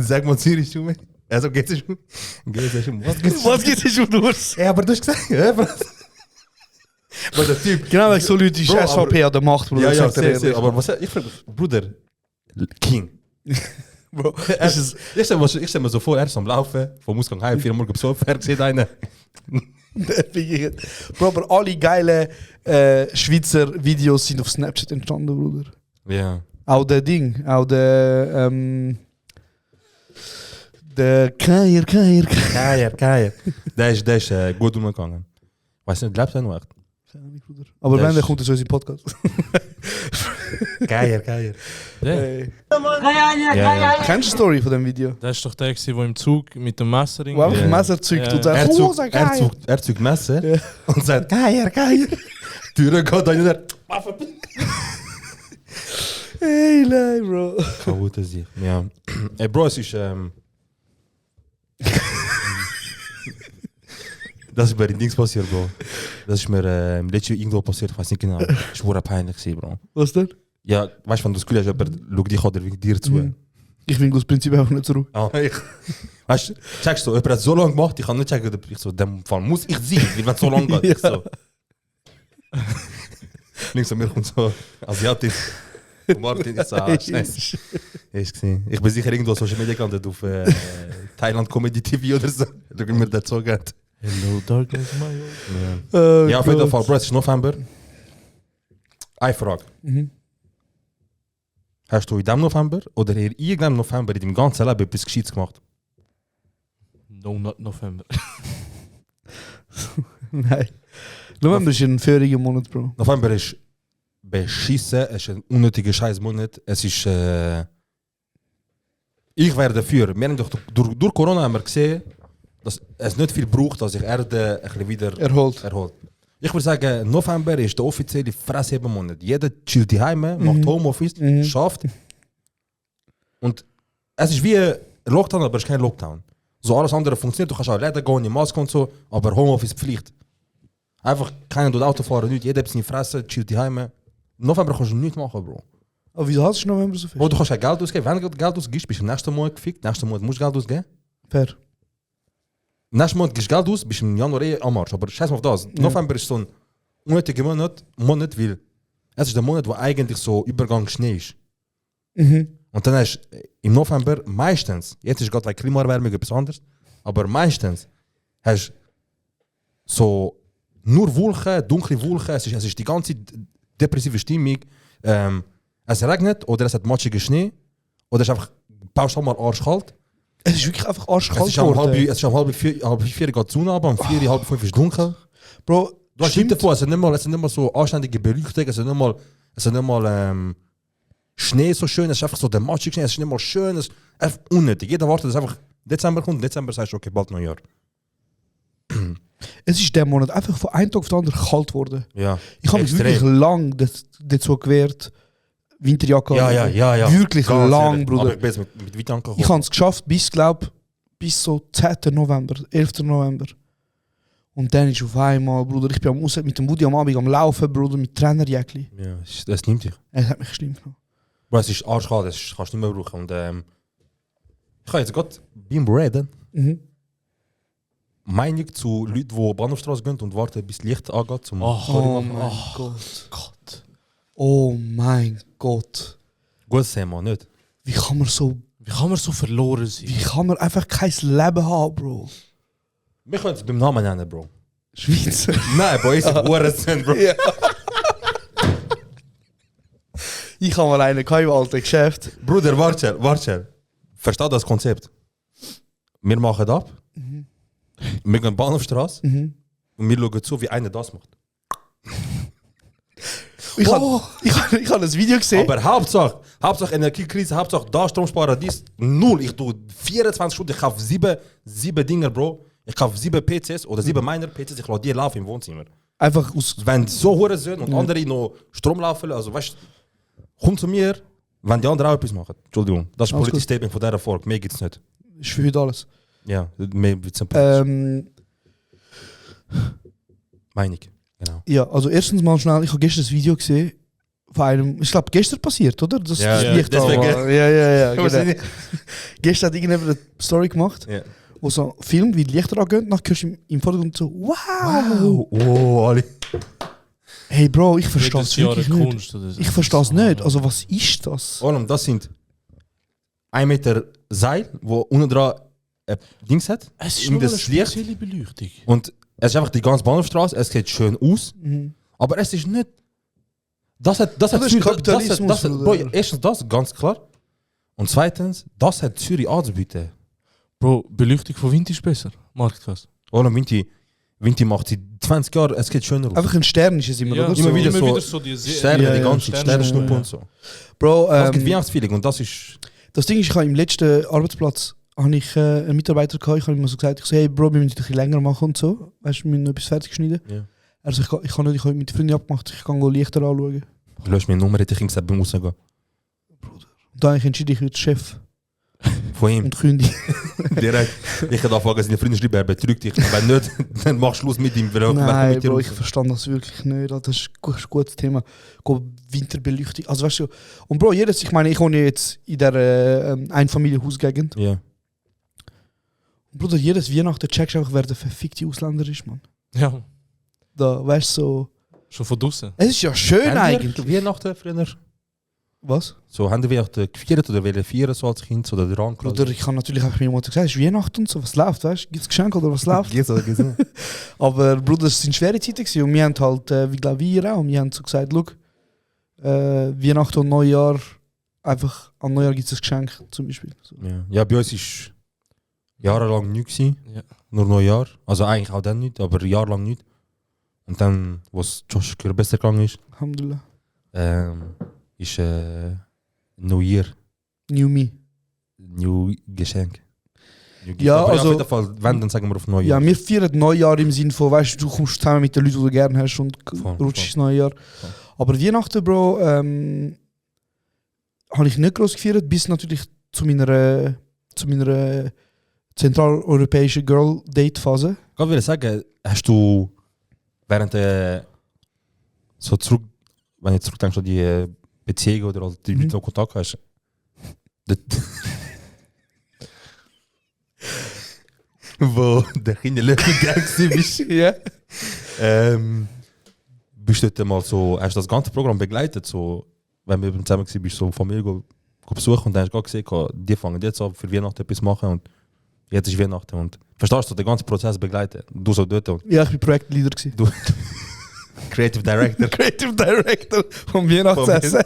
Sag mal Zürich, du mir. Also geht's dir schon? Was geht schon durch? Ja, aber du hast gesagt, ja, was? Aber der Typ. Genau, weil so Leute ist Bro, SVP an der Macht, Bruder. Ja, sagt er sehr, ehrlich. sehr. Aber was ich frage, Bruder, King. Bro, Ich stell mir so vor, er ist am Laufen, vom Ausgang heim, 4 Uhr morgens besoffen, er sieht einen. Bro, aber alle geile Schweizer Videos sind auf Snapchat entstanden, Bruder. Ja. Auch der Ding, auch der Keier. Keier. Der ist gut umgegangen. Weißt du nicht, lebt er noch echt? Aber Der wenn, ist- dann kommt er so in den Podcast. Keier. Hey. Ja. Kennst du die Story von dem Video? Das ist doch der, der im Zug mit dem Messer Wo einfach Ja. ein Messer zückt Ja. und sagt, oh, sag Keier. Er zückt Messer Ja. und sagt, Keier. Türe geht dann wieder. Hey, nein, Bro. Kaute sich. Ja. Ey, Bro, es ist. Das ist bei den Dings passiert, Bro. Das ist mir letztes Jahr irgendwo passiert, ich weiß nicht genau. Das war peinlich, gewesen, Bro. Was denn? Ja, weißt du, wenn du das Gefühl hast, jemand schaut dich oder winkt dir zu. Mhm. Ich bin aus Prinzip auch nicht zurück. Ah, weißt du, checkst du, jemand hat so lange gemacht, ich kann nicht checken, ich so, in dem Fall muss ich sein, weil wenn es so lange geht. Ich so. Links an mir kommt so Asiatisch. Martin, ich so, scheiße. Ich gesehen. Ich bin sicher irgendwo auf Social Media gelandet auf Thailand Comedy TV oder so. Da mir das so geht. Hello, darkness, my old. Oh, Ja, auf jeden Gott. Fall, Bro, es ist November. Eine Frage. Mhm. Hast du in diesem November oder in irgendeinem November in deinem ganzen Leben etwas Gescheites gemacht? No, not November. Nein. November ist ein feuriger Monat, Bro. November ist beschissen, es ist ein unnötiger Scheißmonat. Es ist. Ich wäre dafür. Wir haben doch durch Corona haben wir gesehen, dass es nicht viel braucht, dass sich Erde ein bisschen wieder Erholt. erholt. Ich würde sagen, November ist der offizielle Fresshebenmonat. Jeder chillt die Heime, macht Homeoffice, schafft. Und es ist wie ein Lockdown, aber es ist kein Lockdown. So alles andere funktioniert, du kannst auch Läden gehen, in Maske und so, aber Homeoffice Pflicht. Einfach keiner tut Auto fahren, nicht. Jeder hat seine Fresse, chillt die Heime. Im November kannst du nichts machen, Bro. Aber wieso hast du November so viel? Bro, du kannst ja Geld ausgeben. Wenn du Geld ausgibst, bist du im nächsten Monat gefickt. Nächsten Monat musst du Geld ausgeben. Fair. Nächsten Monat gibst du Geld aus, bist du im Januar am Arsch. Aber scheiß mal auf das. November ist so ein unnötiger Monat, weil es ist der Monat, wo eigentlich so Übergang Schnee ist. Mhm. Und dann hast du im November meistens, jetzt ist gerade bei Klimaerwärmung etwas anderes, aber meistens hast du so nur Wolken, dunkle Wolken, es ist die ganze depressive Stimmung. Es regnet oder es hat matschigen Schnee oder es ist einfach pauschal mal arschkalt. Es ist wirklich einfach Es arschkalt ist um geworden. halb 4 geht die Sonne ab, um 4, halb 5 ist dunkel. Bro, Du hast nicht davon, es sind nicht mal so anständige Beleuchtung, es sind nicht mal Schnee so schön, es ist einfach so der matschige Schnee, es ist nicht mal schön, es ist einfach unnötig. Jeder wartet, dass einfach Dezember kommt, Dezember sagst du, okay, bald Neujahr. Es ist der Monat einfach von einem Tag auf den anderen kalt geworden. Ja. Ich habe mich Extrem. wirklich lang dazu gewehrt, Winterjacke Ja. Wirklich Ganz lang, ehrlich. Bruder. Aber ich bin jetzt mit Weitern gekommen. Ich habe es geschafft bis so 10. November, 11. November. Und dann ist auf einmal, Bruder, ich bin mit dem Budi am Abend am Laufen, Bruder, mit Trainerjäckli. Ja, das nimmt dich. Es hat mich schlimm genommen. Bro, es ist arschkalt, das kannst du nicht mehr brauchen. Und ich habe jetzt gerade beim Reden Mhm. Meinung zu Leuten, die Bahnhofstraße gehen und warten, bis das Licht angeht. Zum Oh mein Gott. Oh mein Gott. Gutes Thema, nicht? Wie kann man so verloren sein? Wie kann man einfach kein Leben haben, Bro? Wir können es beim Namen nennen, Bro. Schweizer. Nein, Bro, ich sag Hurensohn, Bro. Ja. Ich habe mal einen im alten Geschäft. Bruder, warte. Versteh das Konzept. Wir machen ab. Wir gehen Bahnhofstraße und wir schauen zu, wie einer das macht. Ich habe ein Video gesehen. Aber Hauptsache Energiekrise, Hauptsache da Strom sparen, dies null. Ich tue 24 Stunden, ich kaufe 7 Dinger, Bro. Ich kaufe 7 PCs oder 7 meiner PCs, ich lasse die laufen im Wohnzimmer. Einfach aus. Wenn so hure sind und andere noch Strom laufen, also weißt du, komm zu mir, wenn die anderen auch etwas machen. Entschuldigung, das ist ein Alles politisches gut. Statement von dieser Folge, mehr gibt es nicht. Ist für heute alles. Ja, mehr wird es Meinung, genau. Ja, also erstens mal schnell, ich habe gestern ein Video gesehen von einem, ich glaube gestern passiert, oder? Das Licht deswegen. Ja, genau. Gestern hat irgendjemand eine Story gemacht, wo so filmt, wie die Lichter angehen, dann hörst du im Vordergrund so, wow! Oh, alle. Hey Bro, ich verstehe es wirklich nicht. Kunst, Ich verstehe es nicht. Also was ist das? Und das sind 1 Meter Seil, wo unten dran ein Dings hat. Es ist in nur eine das Licht. spezielle Beleuchtung. Und es ist einfach die ganze Bahnhofstraße, es sieht schön aus. Aber es ist nicht... Das ist Kapitalismus, Bro, erstens das, ganz klar. Und zweitens, das hat Zürich anzubieten. Bro, Beleuchtung von Wind ist besser. Marktklasse. Oder Vinti macht seit 20 Jahren, es geht schöner aus. Einfach ein Stern ist es immer, oder? immer wieder so die Sterne, die ganze Zeit, Sternschnuppe und so. Bro, Das gibt Weihnachtsfeeling und das ist... das Ding ist, ich habe im letzten Arbeitsplatz habe ich einen Mitarbeiter gehabt, ich habe ihm so gesagt, ich so, hey Bro, wir müssen ein bisschen länger machen und so. Weißt du, wir müssen noch etwas fertig schneiden. Ja. Also ich habe mit der Freundin abgemacht, ich kann Lichter anschauen. Du löscht meine Nummer, hätte ich ihm gesagt, beim Rausgehen. Und dann habe ich entschieden, ich werde Chef Von ihm. und Kündig. Direkt. Ich kann anfangen, seine Freunde schreiben, er betrügt dich. Wenn nicht, dann mach Schluss mit ihm. Nein, Bro, ich verstehe das wirklich nicht. Das ist ein gutes Thema. Winterbeleuchtung. Also weißt du, und Bro, ich meine, ich wohne jetzt in der Einfamilienhausgegend. Ja. Und Bruder, jedes Weihnachten checkst du einfach, wer der verfickte Ausländer ist, Mann. Ja, Da, weißt du, so... schon von draußen. Es ist ja schön eigentlich. Weihnachten früher? Was? So, haben die Weihnachten gefeiert oder wollen feiern so als Kind? Oder dran? Bruder, ich habe natürlich auch meiner Mutter gesagt, es ist Weihnachten und so, was läuft, weißt du? Gibt es Geschenke oder was läuft? Aber Bruder, es sind schwere Zeiten gewesen und wir haben halt, wie glaube ich auch, und wir haben so gesagt, schau, Weihnachten und Neujahr, einfach an Neujahr gibt es ein Geschenk zum Beispiel. So. Ja, bei uns war jahrelang nichts. Ja. Nur Neujahr. Also eigentlich auch dann nicht, aber jahrelang nicht. Und dann, wo es Josh besser gegangen ist, Alhamdulillah. ist New Year. New Me. New Geschenk. Ja, aber also... auf jeden Fall, wenn, dann sagen wir auf Neujahr. Ja, wir feiern Neujahr im Sinne von, weißt du, kommst zusammen mit den Leuten, die du gerne hast und rutschst ins Neujahr. Voll. Aber Weihnachten, Bro, habe ich nicht groß gefeiert, bis natürlich zu meiner zentraleuropäischen Girl-Date-Phase. Ich würde sagen, hast du während so zurück, wenn du zurückdenkst an die Beziehung oder also die Leute, die Kontakt hast, wo der Kinderlöwen-Gang bist, Ja. bist du dort mal so, hast du das ganze Programm begleitet, so, wenn wir zusammen waren, bist du so Familie go besuchen und dann hast du gesehen, die fangen jetzt an für Weihnachten etwas machen und jetzt ist Weihnachten und verstehst du, den ganzen Prozess begleiten, du so dort und Ja, ich war Projektleader gewesen. du Creative Director. Creative Director vom Weihnachtsessen.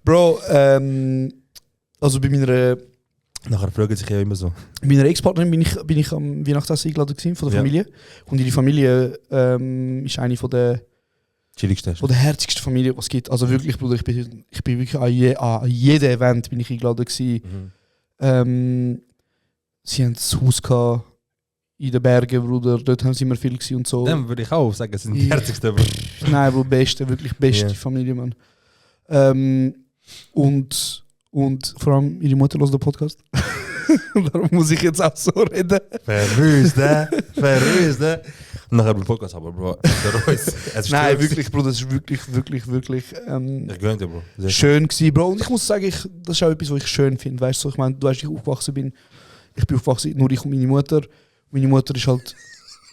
Bro, also bei meiner Nachher fragen sich ja immer so. Ex-Partnerin bin ich am Weihnachtsessen eingeladen gewesen, von der Familie. Und ihre Familie ist eine von der herzigsten Familien, die es gibt. Also wirklich, Bruder, ich bin wirklich an jedem Event bin ich eingeladen gewesen. Sie haben das Haus gehabt in den Bergen, Bruder. Dort haben sie immer viel gewesen und so. Dann würde ich auch sagen, es sind die herzigsten. Nein, Bro, wirklich beste Familie, Mann. Und vor allem ihre Mutter hört den Podcast. Darum muss ich jetzt auch so reden. Verrüst, verrüst. Und nachher beim Podcast, aber Bro, der Reus. Nein, wirklich, Bro, das ist wirklich ich gönne dir, Bro. Sehr schön gewesen, Bro. Und ich muss sagen, das ist auch etwas, was ich schön finde. Weißt du, ich meine, du weißt, ich aufgewachsen bin. Ich bin aufgewachsen, nur ich und meine Mutter. Meine Mutter ist halt...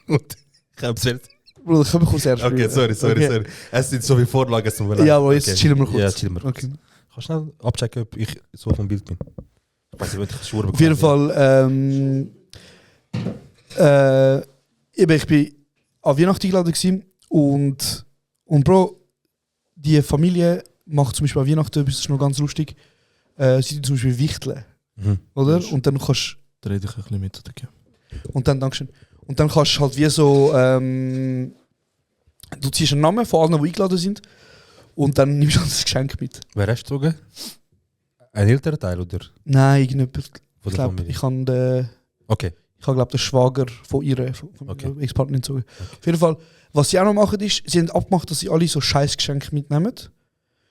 gut. Ich hab's erzählt. Bruder, ich habe kurz erst. Okay, sorry. Es sind so viele Vorlagen, es tut mir leid. Ja, aber jetzt chillen wir kurz. Ja, chillen wir kurz. Okay. Kannst du schnell abchecken, ob ich so vom Bild bin? Ich weiß nicht, ich schwöre. Auf jeden Fall, ich bin an Weihnachten eingeladen gewesen und Bro, die Familie macht zum Beispiel an Weihnachten, das ist noch ganz lustig, sie tun zum Beispiel wichteln, oder? Und dann kannst Dreh dich ein bisschen mit, okay. Und dann, Dankeschön. Und dann kannst du halt wie so, du ziehst einen Namen von allen, die eingeladen sind und dann nimmst du das Geschenk mit. Wer hast du gezogen? Ein älterer Teil, oder? Nein, irgendjemand. Von Ich der glaube, Familie? ich habe den... Okay. Ich habe, glaube den Schwager von ihrer Ex-Partnerin gezogen. Auf jeden Fall, was sie auch noch machen, ist, sie haben abgemacht, dass sie alle so Scheißgeschenke mitnehmen.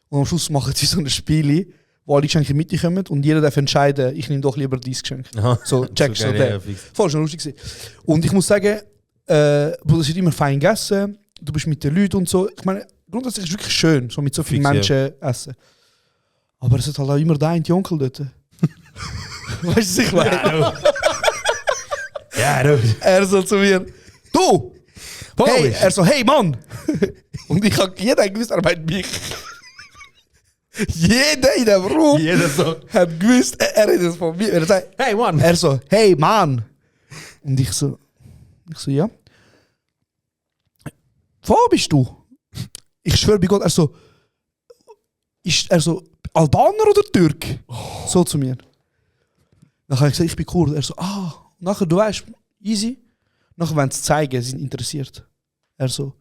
Und am Schluss machen sie so ein Spiel, wo alle Geschenke mitkommen und jeder darf entscheiden, ich nehme doch lieber dieses Geschenk. Aha. So, checkst du, geil, so voll schon lustig gewesen. Und ich muss sagen, Bruder, es wird immer fein gegessen, du bist mit den Leuten und so. Ich meine, grundsätzlich ist wirklich schön, so mit so vielen Fix, Menschen essen. Aber es hat halt auch immer der eine Onkel dort. Weißt du, was ich meine? Ja, du. Er so zu mir, du! Hey, er so, hey Mann! Und ich hab jeder gewusst, er meint mich. Jeder in dem Raum Jeder so. hat gewusst, er redet von mir. Er sagt, Hey, Mann. er so, hey Mann! Und ich so, ja. Wo bist du? Ich schwöre bei Gott, er so, Albaner oder Türk? So zu mir. Dann habe ich gesagt, ich bin Kurd. Er so, nachher, du weißt, easy. Nachher wollen sie zeigen, sie sind interessiert. Er so,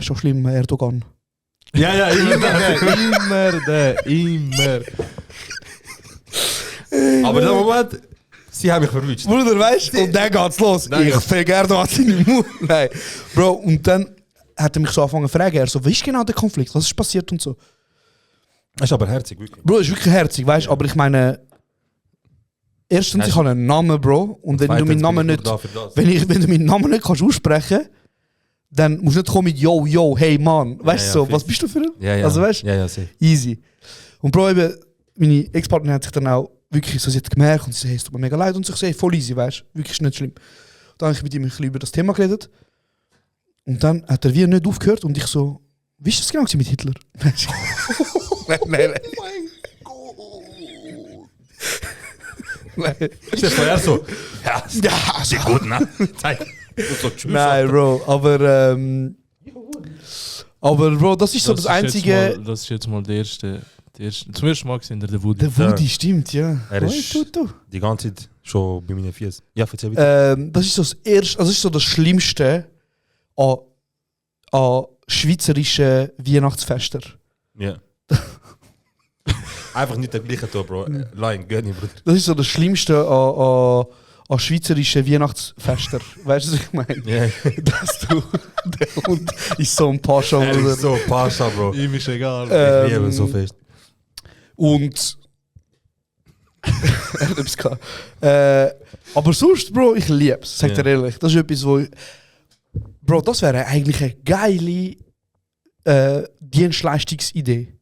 schon schlimm, Erdogan. Ja, immer. Aber der Moment, sie haben mich verwünscht. Bruder, weißt du? Und dann geht's los. Ich fick Erdogan seine Mund. Nein. Bro, und dann hat er mich so angefangen zu fragen. Er so, wie ist genau der Konflikt? Was ist passiert und so? Das ist aber herzig, wirklich. Bro, ist wirklich herzig, weißt du? Aber ich meine, erstens, ich habe einen Namen, Bro. Und wenn du meinen Namen nicht, wenn du meinen Namen nicht kannst aussprechen, dann musst du nicht kommen mit yo, hey Mann. Weißt du so, was bist du für ein? Ja. Also weißt du? Ja, sehr. Easy. Und Bro, eben, meine Ex-Partnerin hat sich dann auch wirklich so, sie hat gemerkt und sie sagt, es tut mir mega leid und so, ich sage, voll easy, weißt du? Wirklich ist nicht schlimm. Dann habe ich mit ihm ein bisschen über das Thema geredet. Und dann hat er wieder nicht aufgehört und ich so, wie ist das genau mit Hitler? Nein. Nein. Ist das vorher so? Ja, ist gut, ne? Zeig. So, tschüss. Nein, Bro, aber Bro, das ist so das Einzige. Das ist jetzt mal der erste. Zum ersten Mal gesehen, der Woody. Der Woody, stimmt, ja. Er ist die ganze Zeit schon bei meinen Fies. Ja, erzähl bitte. Das ist so das Erste, also das ist so das Schlimmste an schweizerischen Weihnachtsfesten. Ja. Einfach nicht der gleiche Tor, Bro. Line, gönn nicht, Bruder. Das ist so das Schlimmste an schweizerischen Weihnachtsfesten. Weißt du, was ich meine? Ja. Dass du, der Hund ist so ein Pascha, Er Bruder. ist so Pascha, Bro. Ihm ist egal. Ich liebe ihn so fest. Und er hat etwas gehabt. Aber sonst, Bro, ich liebe es, sag dir ehrlich. Das ist etwas, wo Bro, das wäre eigentlich eine geile Dienstleistungsidee.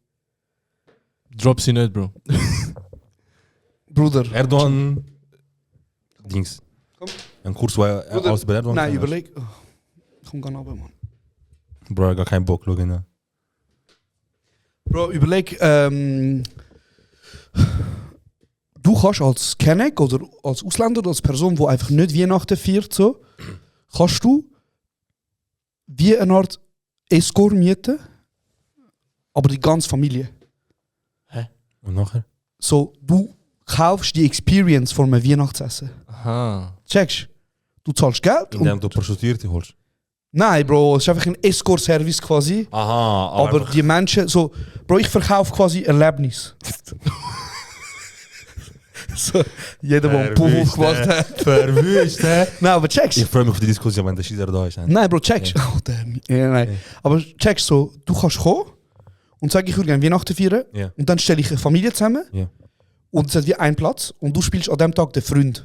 Drop sie nicht, Bro. Bruder. Erdogan. Dings. Komm. Ein Kurs, wo er Bruder, alles bei Erdogan Nein, kann. überleg. Oh, komm gar nicht runter, Mann. Bro, gar keinen Bock, schau ihn. Bro, überleg, du kannst als Kenneck oder als Ausländer oder als Person, die einfach nicht Weihnachten feiert, so, kannst du wie eine Art Escort mieten, aber die ganze Familie. Und nachher? So, du kaufst die Experience von einem Weihnachtsessen. Aha. Checkst? Du zahlst Geld Indem du Prostituierte holst. Nein, Bro, es ist einfach ein Escort-Service quasi. Aha, Aber die Menschen, so, Bro, ich verkaufe quasi Erlebnis. So, jeder, der einen Puff aufgemacht hat. Verwünscht, hä? Nein, aber checkst. Ich freue mich auf die Diskussion, wenn der Schießer da ist. Nein, Bro, checkst. Oh, damn. Ja, nein. Aber checkst so, du kannst kommen und sagen, ich würde gerne Weihnachten feiern. Ja. Und dann stelle ich eine Familie zusammen. Ja. Und es hat wie einen Platz. Und du spielst an dem Tag den Freund.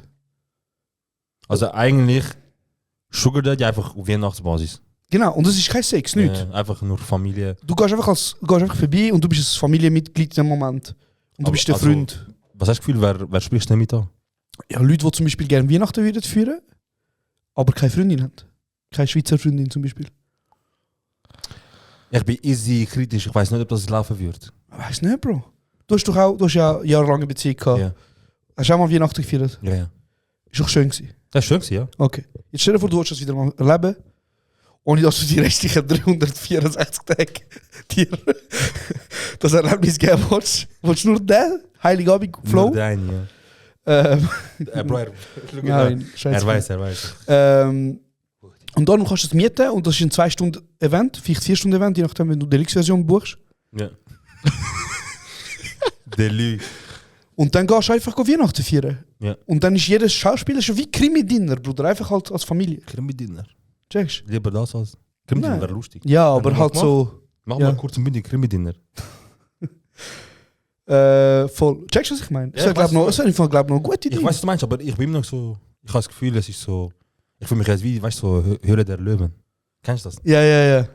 Also eigentlich Sugar Daddy einfach auf Weihnachtsbasis. Genau, und das ist kein Sex, nicht. Einfach nur Familie. Du gehst einfach vorbei und du bist ein Familienmitglied in dem Moment. Und du bist der Freund. Was hast du das Gefühl, wer spielst du denn mit da? Ja, Leute, die zum Beispiel gerne Weihnachten würden feiern, aber keine Freundin haben. Keine Schweizer Freundin zum Beispiel. Ich bin easy kritisch, ich weiß nicht, ob das laufen wird. Ich weiss nicht, Bro. Du hast ja jahrelange Beziehung gehabt. Ja. Hast du auch mal Weihnachten gefeiert? Ja. Ist doch schön gewesen. Das ist schön gewesen, ja. Okay. Jetzt stell dir vor, du willst das wieder mal erleben, ohne dass du die restlichen 364 Tage dir das Erlebnis geben willst. Willst du nur den Heiligabend Flow? Nur dein, Bro, Nein, scheiße. er weiß. Und dann kannst du es mieten und das ist ein 2-Stunden-Event, vielleicht 4-Stunden-Event, je nachdem, wenn du die Deluxe-Version buchst. Ja. Delü. Und dann gehst du einfach Weihnachten feiern. Ja. Und dann ist jedes Schauspieler schon wie Krimi-Dinner, Bruder, einfach halt als Familie. Krimi-Dinner. Checkst? Lieber das als Krimi-Dinner Nein. wäre lustig. Ja, aber wir halt das so... Mach Ja. mal kurz ein bisschen Krimi-Dinner. Voll. Checkst du, was ich meine? Ja, Das wäre, ich glaub noch eine gute Idee. Ich weiß, was du meinst, aber ich bin immer noch so... Ich habe das Gefühl, es ist so... Ich fühle mich jetzt wie, weißt du, so Höhle der Löwen. Kennst du das? Ja.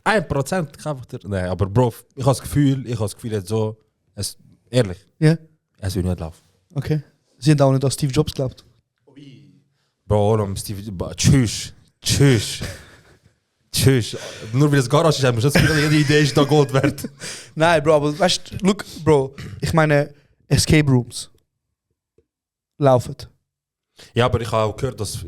1% kauft er. Nein, aber Bro, ich habe das Gefühl jetzt so, ehrlich, Ja. es wird nicht laufen. Okay. Sie haben auch nicht an Steve Jobs geglaubt. Bro, Steve, tschüss. Nur weil das Garage ist, haben wir schon das Gefühl, jede Idee ist da Gold wert. Nein, Bro, aber weißt du, look, Bro, ich meine, Escape Rooms laufen. Ja, aber ich habe auch gehört, dass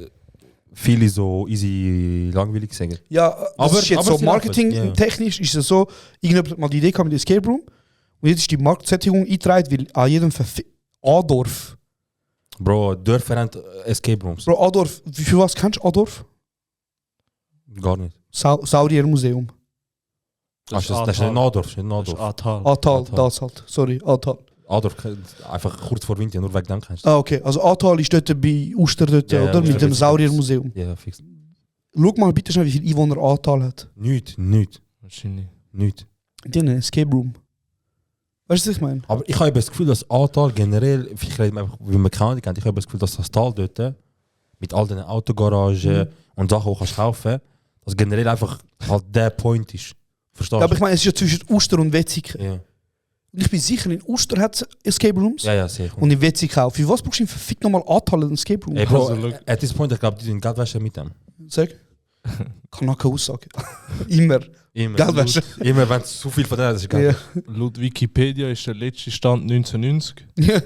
viele so easy langweilig sagen. Ja, das Aber- ist jetzt aber so sie laufen, marketingtechnisch ist es so, irgendjemand hat mal die Idee gehabt mit Escape Room und jetzt ist die Marktsättigung eingetragen, weil an jedem Adorf. Bro, Dörfer haben Escape Rooms. Bro, Adorf, für was kennst du Adorf? Gar nicht. Sauriermuseum. Das ist nicht Nadorf, das ist nicht Das ist Nadorf. Atal. Atal, Atal. das halt. Sorry, Atal. Adorf, einfach kurz vor Winter, nur wegen dem kennst du. Ah, okay. Also Atal ist dort bei Uster dort, Ja, ja, oder? ja, Mit dem ja. Sauriermuseum. Ja, fix. Schau mal bitte schnell, wie viele Einwohner Atal hat. Nicht. Wahrscheinlich. Die haben einen Escape Room. Weißt du, was ich meine? Aber ich habe das Gefühl, dass Atal generell, ich rede einfach, wie man kann, ich habe das Gefühl, dass das Tal dort mit all den Autogaragen und Sachen, die du kannst kaufen, dass generell einfach halt der Point ist. Verstehst du? Ja, aber ich meine, es ist ja zwischen Uster und Wetzikon. Ja, Und ich bin sicher, in Uster hat es Escape Rooms ja, sicher. und in Wetzikon auch. Für was brauchst du verfickt nochmal Atal einen Escape Room? Ey, Bro, Also, look. at this point, ich glaube, die sind Geldwäsche mit dem. Sag. Kann auch keine Aussage. Immer. Immer. Geldwäsche. Immer, wenn es zu viel von denen ist, ist egal. Ja. Laut Wikipedia ist der letzte Stand 1990 Ja.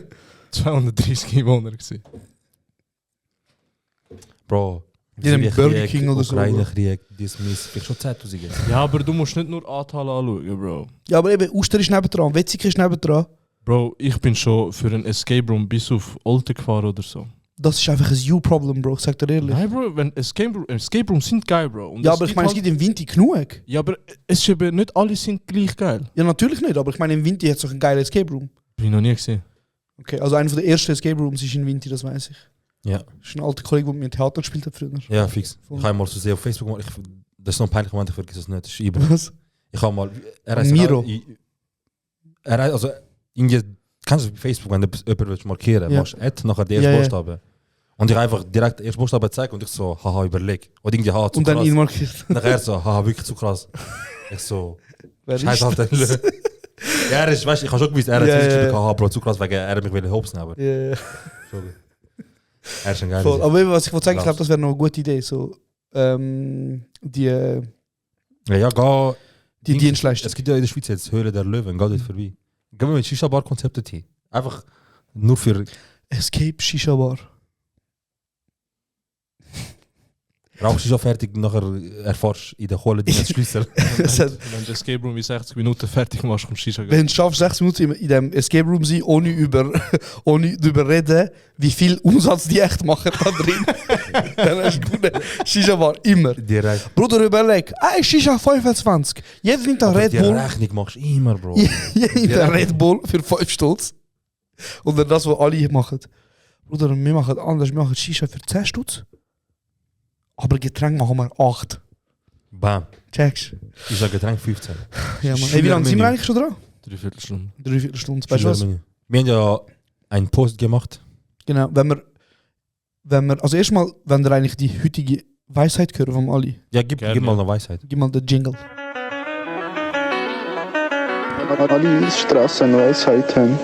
230 Einwohner gewesen. Bro, Die haben Burger King oder so, Ukraine-Krieg, Dismiss, vielleicht schon 10.000 jetzt. Ja, aber du musst nicht nur Atal anschauen, Bro. Ja, aber eben, Uster ist nebendran, Wetzikon ist nebendran. Bro, ich bin schon für ein Escape Room bis auf Olten gefahren oder so. Das ist einfach ein You-Problem, Bro, sag dir ehrlich. Nein, Bro, wenn Escape Rooms sind geil, Bro. Und Ja, es aber ich gibt meine, es halt- gibt im Winter genug. Ja, aber es ist eben nicht alle sind gleich geil. Ja, natürlich nicht, aber ich meine, im Winter hat es doch einen geilen Escape Room. Bin ich noch nie gesehen. Okay, also einer der ersten Escape Rooms ist in Winter, das weiß ich. Ja. Das ist ein alter Kollege, der mit mir Theater gespielt hat früher. Ja, fix. Voll. Ich habe mal so sehr auf Facebook gemacht. Das ist noch ein peinlicher Moment, ich vergesse es nicht. Das ist Ibra. Was? Ich habe mal. Miro. Also, kannst du auf Facebook, wenn du jemanden markieren Ja. machst du nachher die erste Ja, ja. Buchstabe. Und ich einfach direkt den ersten Buchstabe gezeigt und ich so, haha, überleg. Und irgendwie, haha, zu Und dann krass. ihn markiert. Nachher so, haha, wirklich zu krass. Ich so, Wer scheiß ist halt. Ja, er ist, weißt du, ich habe schon gewusst, er hat Ja, zuerst ja, geschrieben, ja. haha, Bro, zu krass, wegen er mich will hopsen, aber. Ja, ja. Schon gut. Er ist ein geiler. Voll. Aber eben, was ich wollte sagen, ich Klasse. glaube, das wäre noch eine gute Idee. So, die Ja, geh. die Dienstleistung. Es gibt ja in der Schweiz jetzt Höhle der Löwen, geht dort vorbei. Gehen wir mit Shisha-Bar-Konzepten hin. Einfach nur für. Escape Shisha Bar. Rauchst du schon fertig, nachher erfährst du in der Kohle deinen Schlüssel. Es hat- Wenn du Escape Room in 60 Minuten fertig machst, kommst du Shisha gehen. Wenn du schaffst, 6 Minuten in dem Escape Room sein, ohne darüber reden, wie viel Umsatz die echt machen da drin, dann hast du gute Shisha Bar. Immer. Direkt. Bruder, überleg. Shisha 25. Jeder nimmt einen Aber Red die Bull. Rechnung machst du immer, Bro. Jeder nimmt einen Red Bull für 5 Stutz. Und dann das, was alle machen. Bruder, wir machen anders. Wir machen Shisha für 10 Stutz. Aber Getränk machen wir 8. Bam. Checkst? Ich sage Getränk 15. Ja, Mann. Hey, wie lange sind wir eigentlich schon dran? 3/4 Stunde. 3/4 Stunden. Weißt du was? Wir haben ja einen Post gemacht. Genau, wenn wir, also erstmal, wenn ihr eigentlich die heutige Weisheit hören von Ali, Ja, gib Gerne. mal eine Weisheit. gib mal den Jingle. Ali Straßen Weisheiten.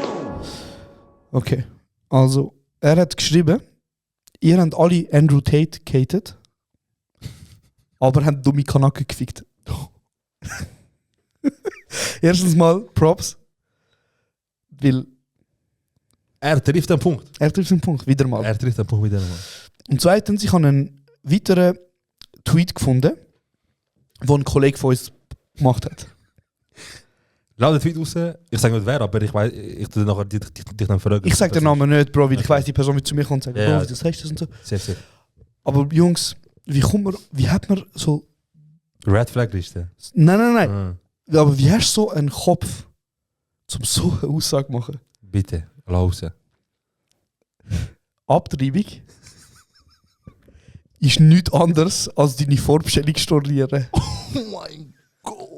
Okay, also, er hat geschrieben, ihr habt alle Andrew Tate gehatet, aber habt dumme Kanaken gefickt. Erstens mal Props, weil Er trifft den Punkt. er trifft den Punkt, wieder mal. Er trifft den Punkt wieder mal. Und zweitens, ich habe einen weiteren Tweet gefunden, den ein Kollege von uns gemacht hat. Laut den Tweet raus. Ich sage nicht wer, aber ich weiß, ich tue nachher dich dann fragen. Ich sage den Namen nicht, Bro, weil ich Okay. weiß, die Person wird zu mir kommen und sagen, Ja, Bro, ja. wie das heißt das und so. Sehr, sehr. Aber Jungs, wie hat man so... Red Flag Liste. Nein. Ah, Aber wie hast du so einen Kopf, um so eine Aussage zu machen? bitte, lass raus. Abtreibung ist nichts anderes als deine Vorbestellung stornieren. Oh mein Gott.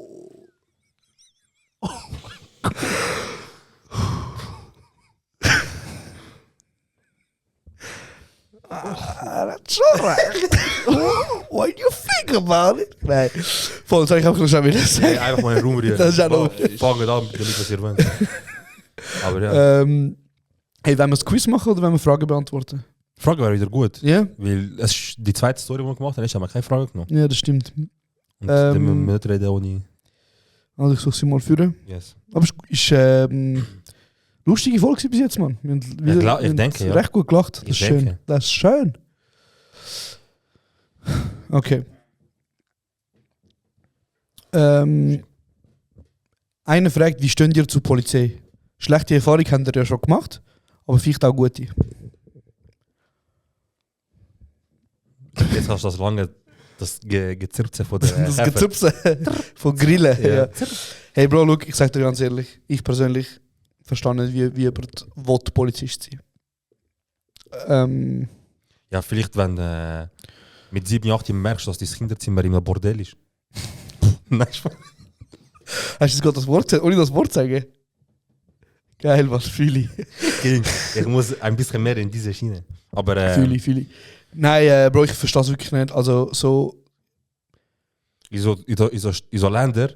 Er hat schon recht. What do you think about it? Nein, voll, das habe ich auch schon wieder Hey, sagen. einfach mal einen Raum rühren. Das ist auch noch- Fangen an mit dem, was ihr wollt. Aber ja. Hey, wollen wir das Quiz machen oder wollen wir Fragen beantworten? Die Frage wäre wieder gut. Ja? Weil es ist die zweite Story, die wir gemacht haben, haben wir keine Frage genommen. Ja, das stimmt. Und dann müssen wir nicht reden ohne... Also ich suche sie mal führen. Yes. Aber es ist lustige Folge bis jetzt, Mann. Wir haben wieder- Ich denke, wir haben ja. recht gut gelacht. Das Ich ist schön. denke. Das ist schön. Okay. Einer fragt, wie stehen ihr zur Polizei? Schlechte Erfahrung habt ihr ja schon gemacht, aber vielleicht auch gute. Jetzt hast du das lange... Das Gezirpse von der Das Käfer. Gezupse von Grillen. Ja. Ja. Hey Bro, look, ich sag dir ganz ehrlich, ich persönlich verstehe nicht, wie jemand Polizist sein will. Ja, vielleicht wenn mit 7, 8 Jahren merkst, dass dein Kinderzimmer in einem Bordell ist. Nein, Spaß. Hast du jetzt gerade das Wort gesagt, ohne das Wort sagen? Geil, was fühle ich. Ich muss ein bisschen mehr in diese Schiene. Aber Fühle ich. Nein, Bro, ich verstehe es wirklich nicht. Also so... in so Länder,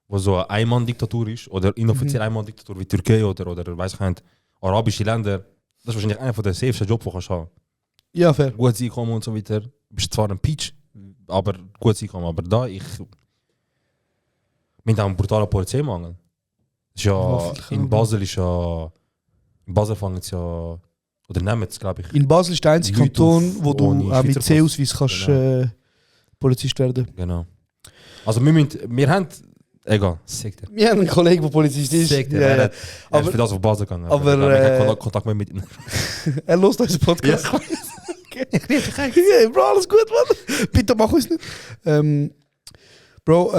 wo so eine Einmann-Diktatur ist, oder inoffiziell Einmann-Diktatur wie Türkei oder weiß ich nicht, arabische Länder, das ist wahrscheinlich einer der safesten Jobs, die du kannst haben. Ja, fair. Gutes Einkommen und so weiter. Du bist zwar ein Peach, aber gutes Einkommen. Aber da, wir haben auch einen brutalen Polizeimangel. Ist ja, in Basel fangen sie ja, oder nehmen es, glaube ich. In Basel ist der einzige Leute Kanton, wo du ohne auch mit Schweizer C-Ausweis Pass. kannst Genau. Polizist werden. Genau. Also wir haben, egal, sagt er. Wir haben einen Kollegen, der Polizist ist. Sagt er, Ja, er ja. ist Aber- für das auf Basel gegangen. aber, ich habe keinen Kontakt mehr mit ihm. Er hört unseren Podcast. Okay, Bro, alles gut, Mann. Bitte mach uns nicht. Bro,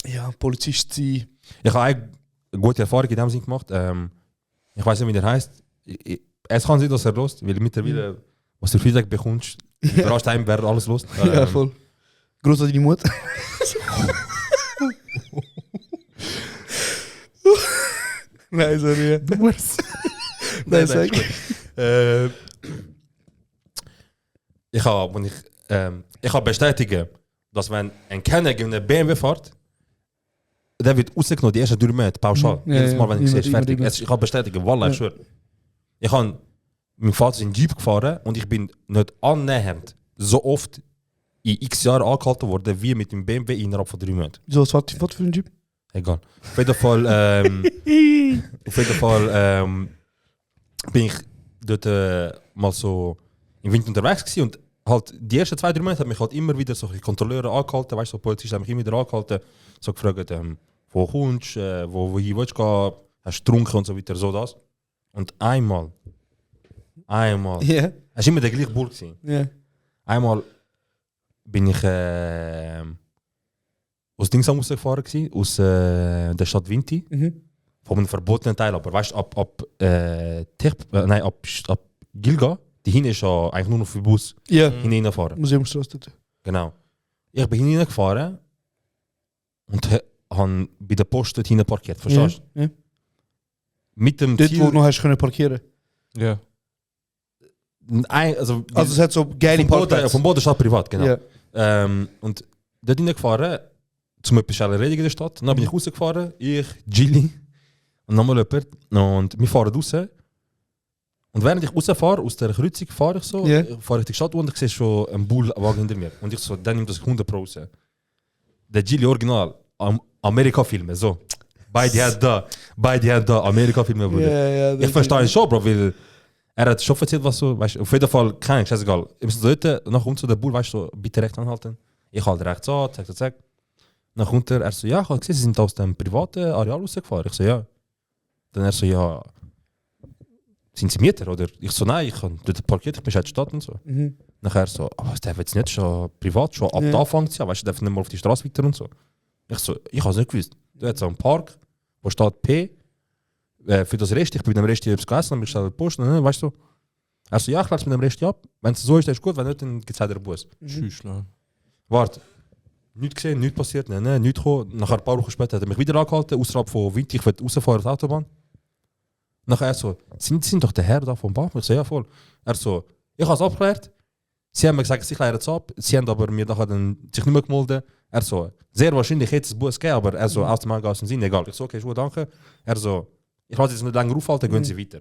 ja, Polizist sein. Ich habe eine gute Erfahrung in dem Sinn gemacht. Ich weiß nicht, wie der heißt. Es kann sein, dass er lost, weil mittlerweile, was du Feedback bekommst, überrascht einem, wer alles lost. Ja, voll. Gruß an deine Mutter. Nein, sorry. Du musst. Nein, sag. Ich kann bestätigen, dass wenn ein Kenner in einer BMW fährt, der wird rausgenommen, die ersten 3 Monate pauschal. Ja, Jedes Mal, wenn ich immer, sehe, ist fertig. immer. Ich kann bestätigen, Wallah, ich schwöre. Ich habe mein Vater in Jeep gefahren und ich bin nicht annähernd so oft in x Jahren angehalten worden, wie mit dem BMW innerhalb von 3 Monaten. Wieso, was war das für ein Jeep? Egal. Auf jeden Fall, bin ich dort mal so im Winter unterwegs gewesen und halt die ersten 2, 3 Monate hat mich halt immer wieder so Kontrolleure angehalten, weißt du, so Polizisten haben mich immer wieder angehalten, so gefragt, wo kommst du, wo hier willst du gehen, hast du getrunken und so weiter, so das. Und einmal, Ja. es war immer der gleiche Bull gewesen. Ja. Einmal bin ich aus Dingsam rausgefahren gewesen, aus der Stadt Vinti. Von einem verbotenen Teil, aber weißt du, ab Gilga, die hin ist ja eigentlich nur noch für Bus Ja. hineinfahren. Museumsstraße dort. Genau. Ich bin hineingefahren und habe bei der Post dort hinten parkiert, verstehst du? Ja. Mit dem Dort, Ziel... wo du noch hast können parkieren. Ja. Also Also es hat so geile Parkplätze. vom Boden steht privat, genau. Ja. Und dort hineingefahren, zum etwas schnell erledigen in der Stadt. Dann bin ich rausgefahren, ich, Gilly und nochmal jemand. Und wir fahren raus. Und während ich rausfahre, aus der Kreuzung fahre ich so, Ja. fahre ich die Stadt und ich sehe schon einen Bullwagen hinter mir. Und ich so, dann nimmt das 100 Pro raus. Der Gilly Original, Amerika-Filme, so. Beide haben da, Amerika-Filme, Bruder. Ja, Ich verstehe ihn schon, Bro, weil er hat schon erzählt, was so, weißt du, auf jeden Fall, keine Ahnung, scheißegal. Ich muss dort, nach unten der Bull, weißt du, so, bitte rechts anhalten. Ich halte rechts an, zack. Nach unten, er so, ja, ich habe gesehen, sie sind aus dem privaten Areal rausgefahren. Ich so, ja. Dann er so, ja, sind sie Mieter, oder? Ich so, nein, ich habe dort parkiert, ich bin in der Stadt und so. Nachher so, aber es darf jetzt nicht schon privat, schon ab da fängt es ja, weißt du, darf nicht mal auf die Straße weiter und so. Ich so, ich habe es nicht gewusst. Du hast so einen Park, wo steht P, für das Rest, ich bin mit dem Rest etwas gegessen, dann bin ich schnell Post, weißt du. Er so, ja, ich lasse mit dem Rest ab. Wenn es so ist, dann ist gut, wenn nicht, dann gibt es halt einen Bus. Schüssel. Warte, nichts gesehen, nichts passiert, nichts gekommen. Nach ein paar Wochen später hat er mich wieder angehalten, außerhalb von Wind, ich will rausfahren auf die Autobahn. Nachher er so, sind doch der Herr da vom BAF? Ich so, ja voll. Er so, ich habe es abgeklärt. Sie haben mir gesagt, sie klären es ab. Sie haben aber mir nachher dann sich nicht mehr gemeldet. Er so, sehr wahrscheinlich hätte es Bus gegeben, aber er so, aus dem Angassen Sinn, egal. Ich so, okay, schon danke. Er so, ich lasse jetzt nicht länger aufhalten, gehen Sie weiter.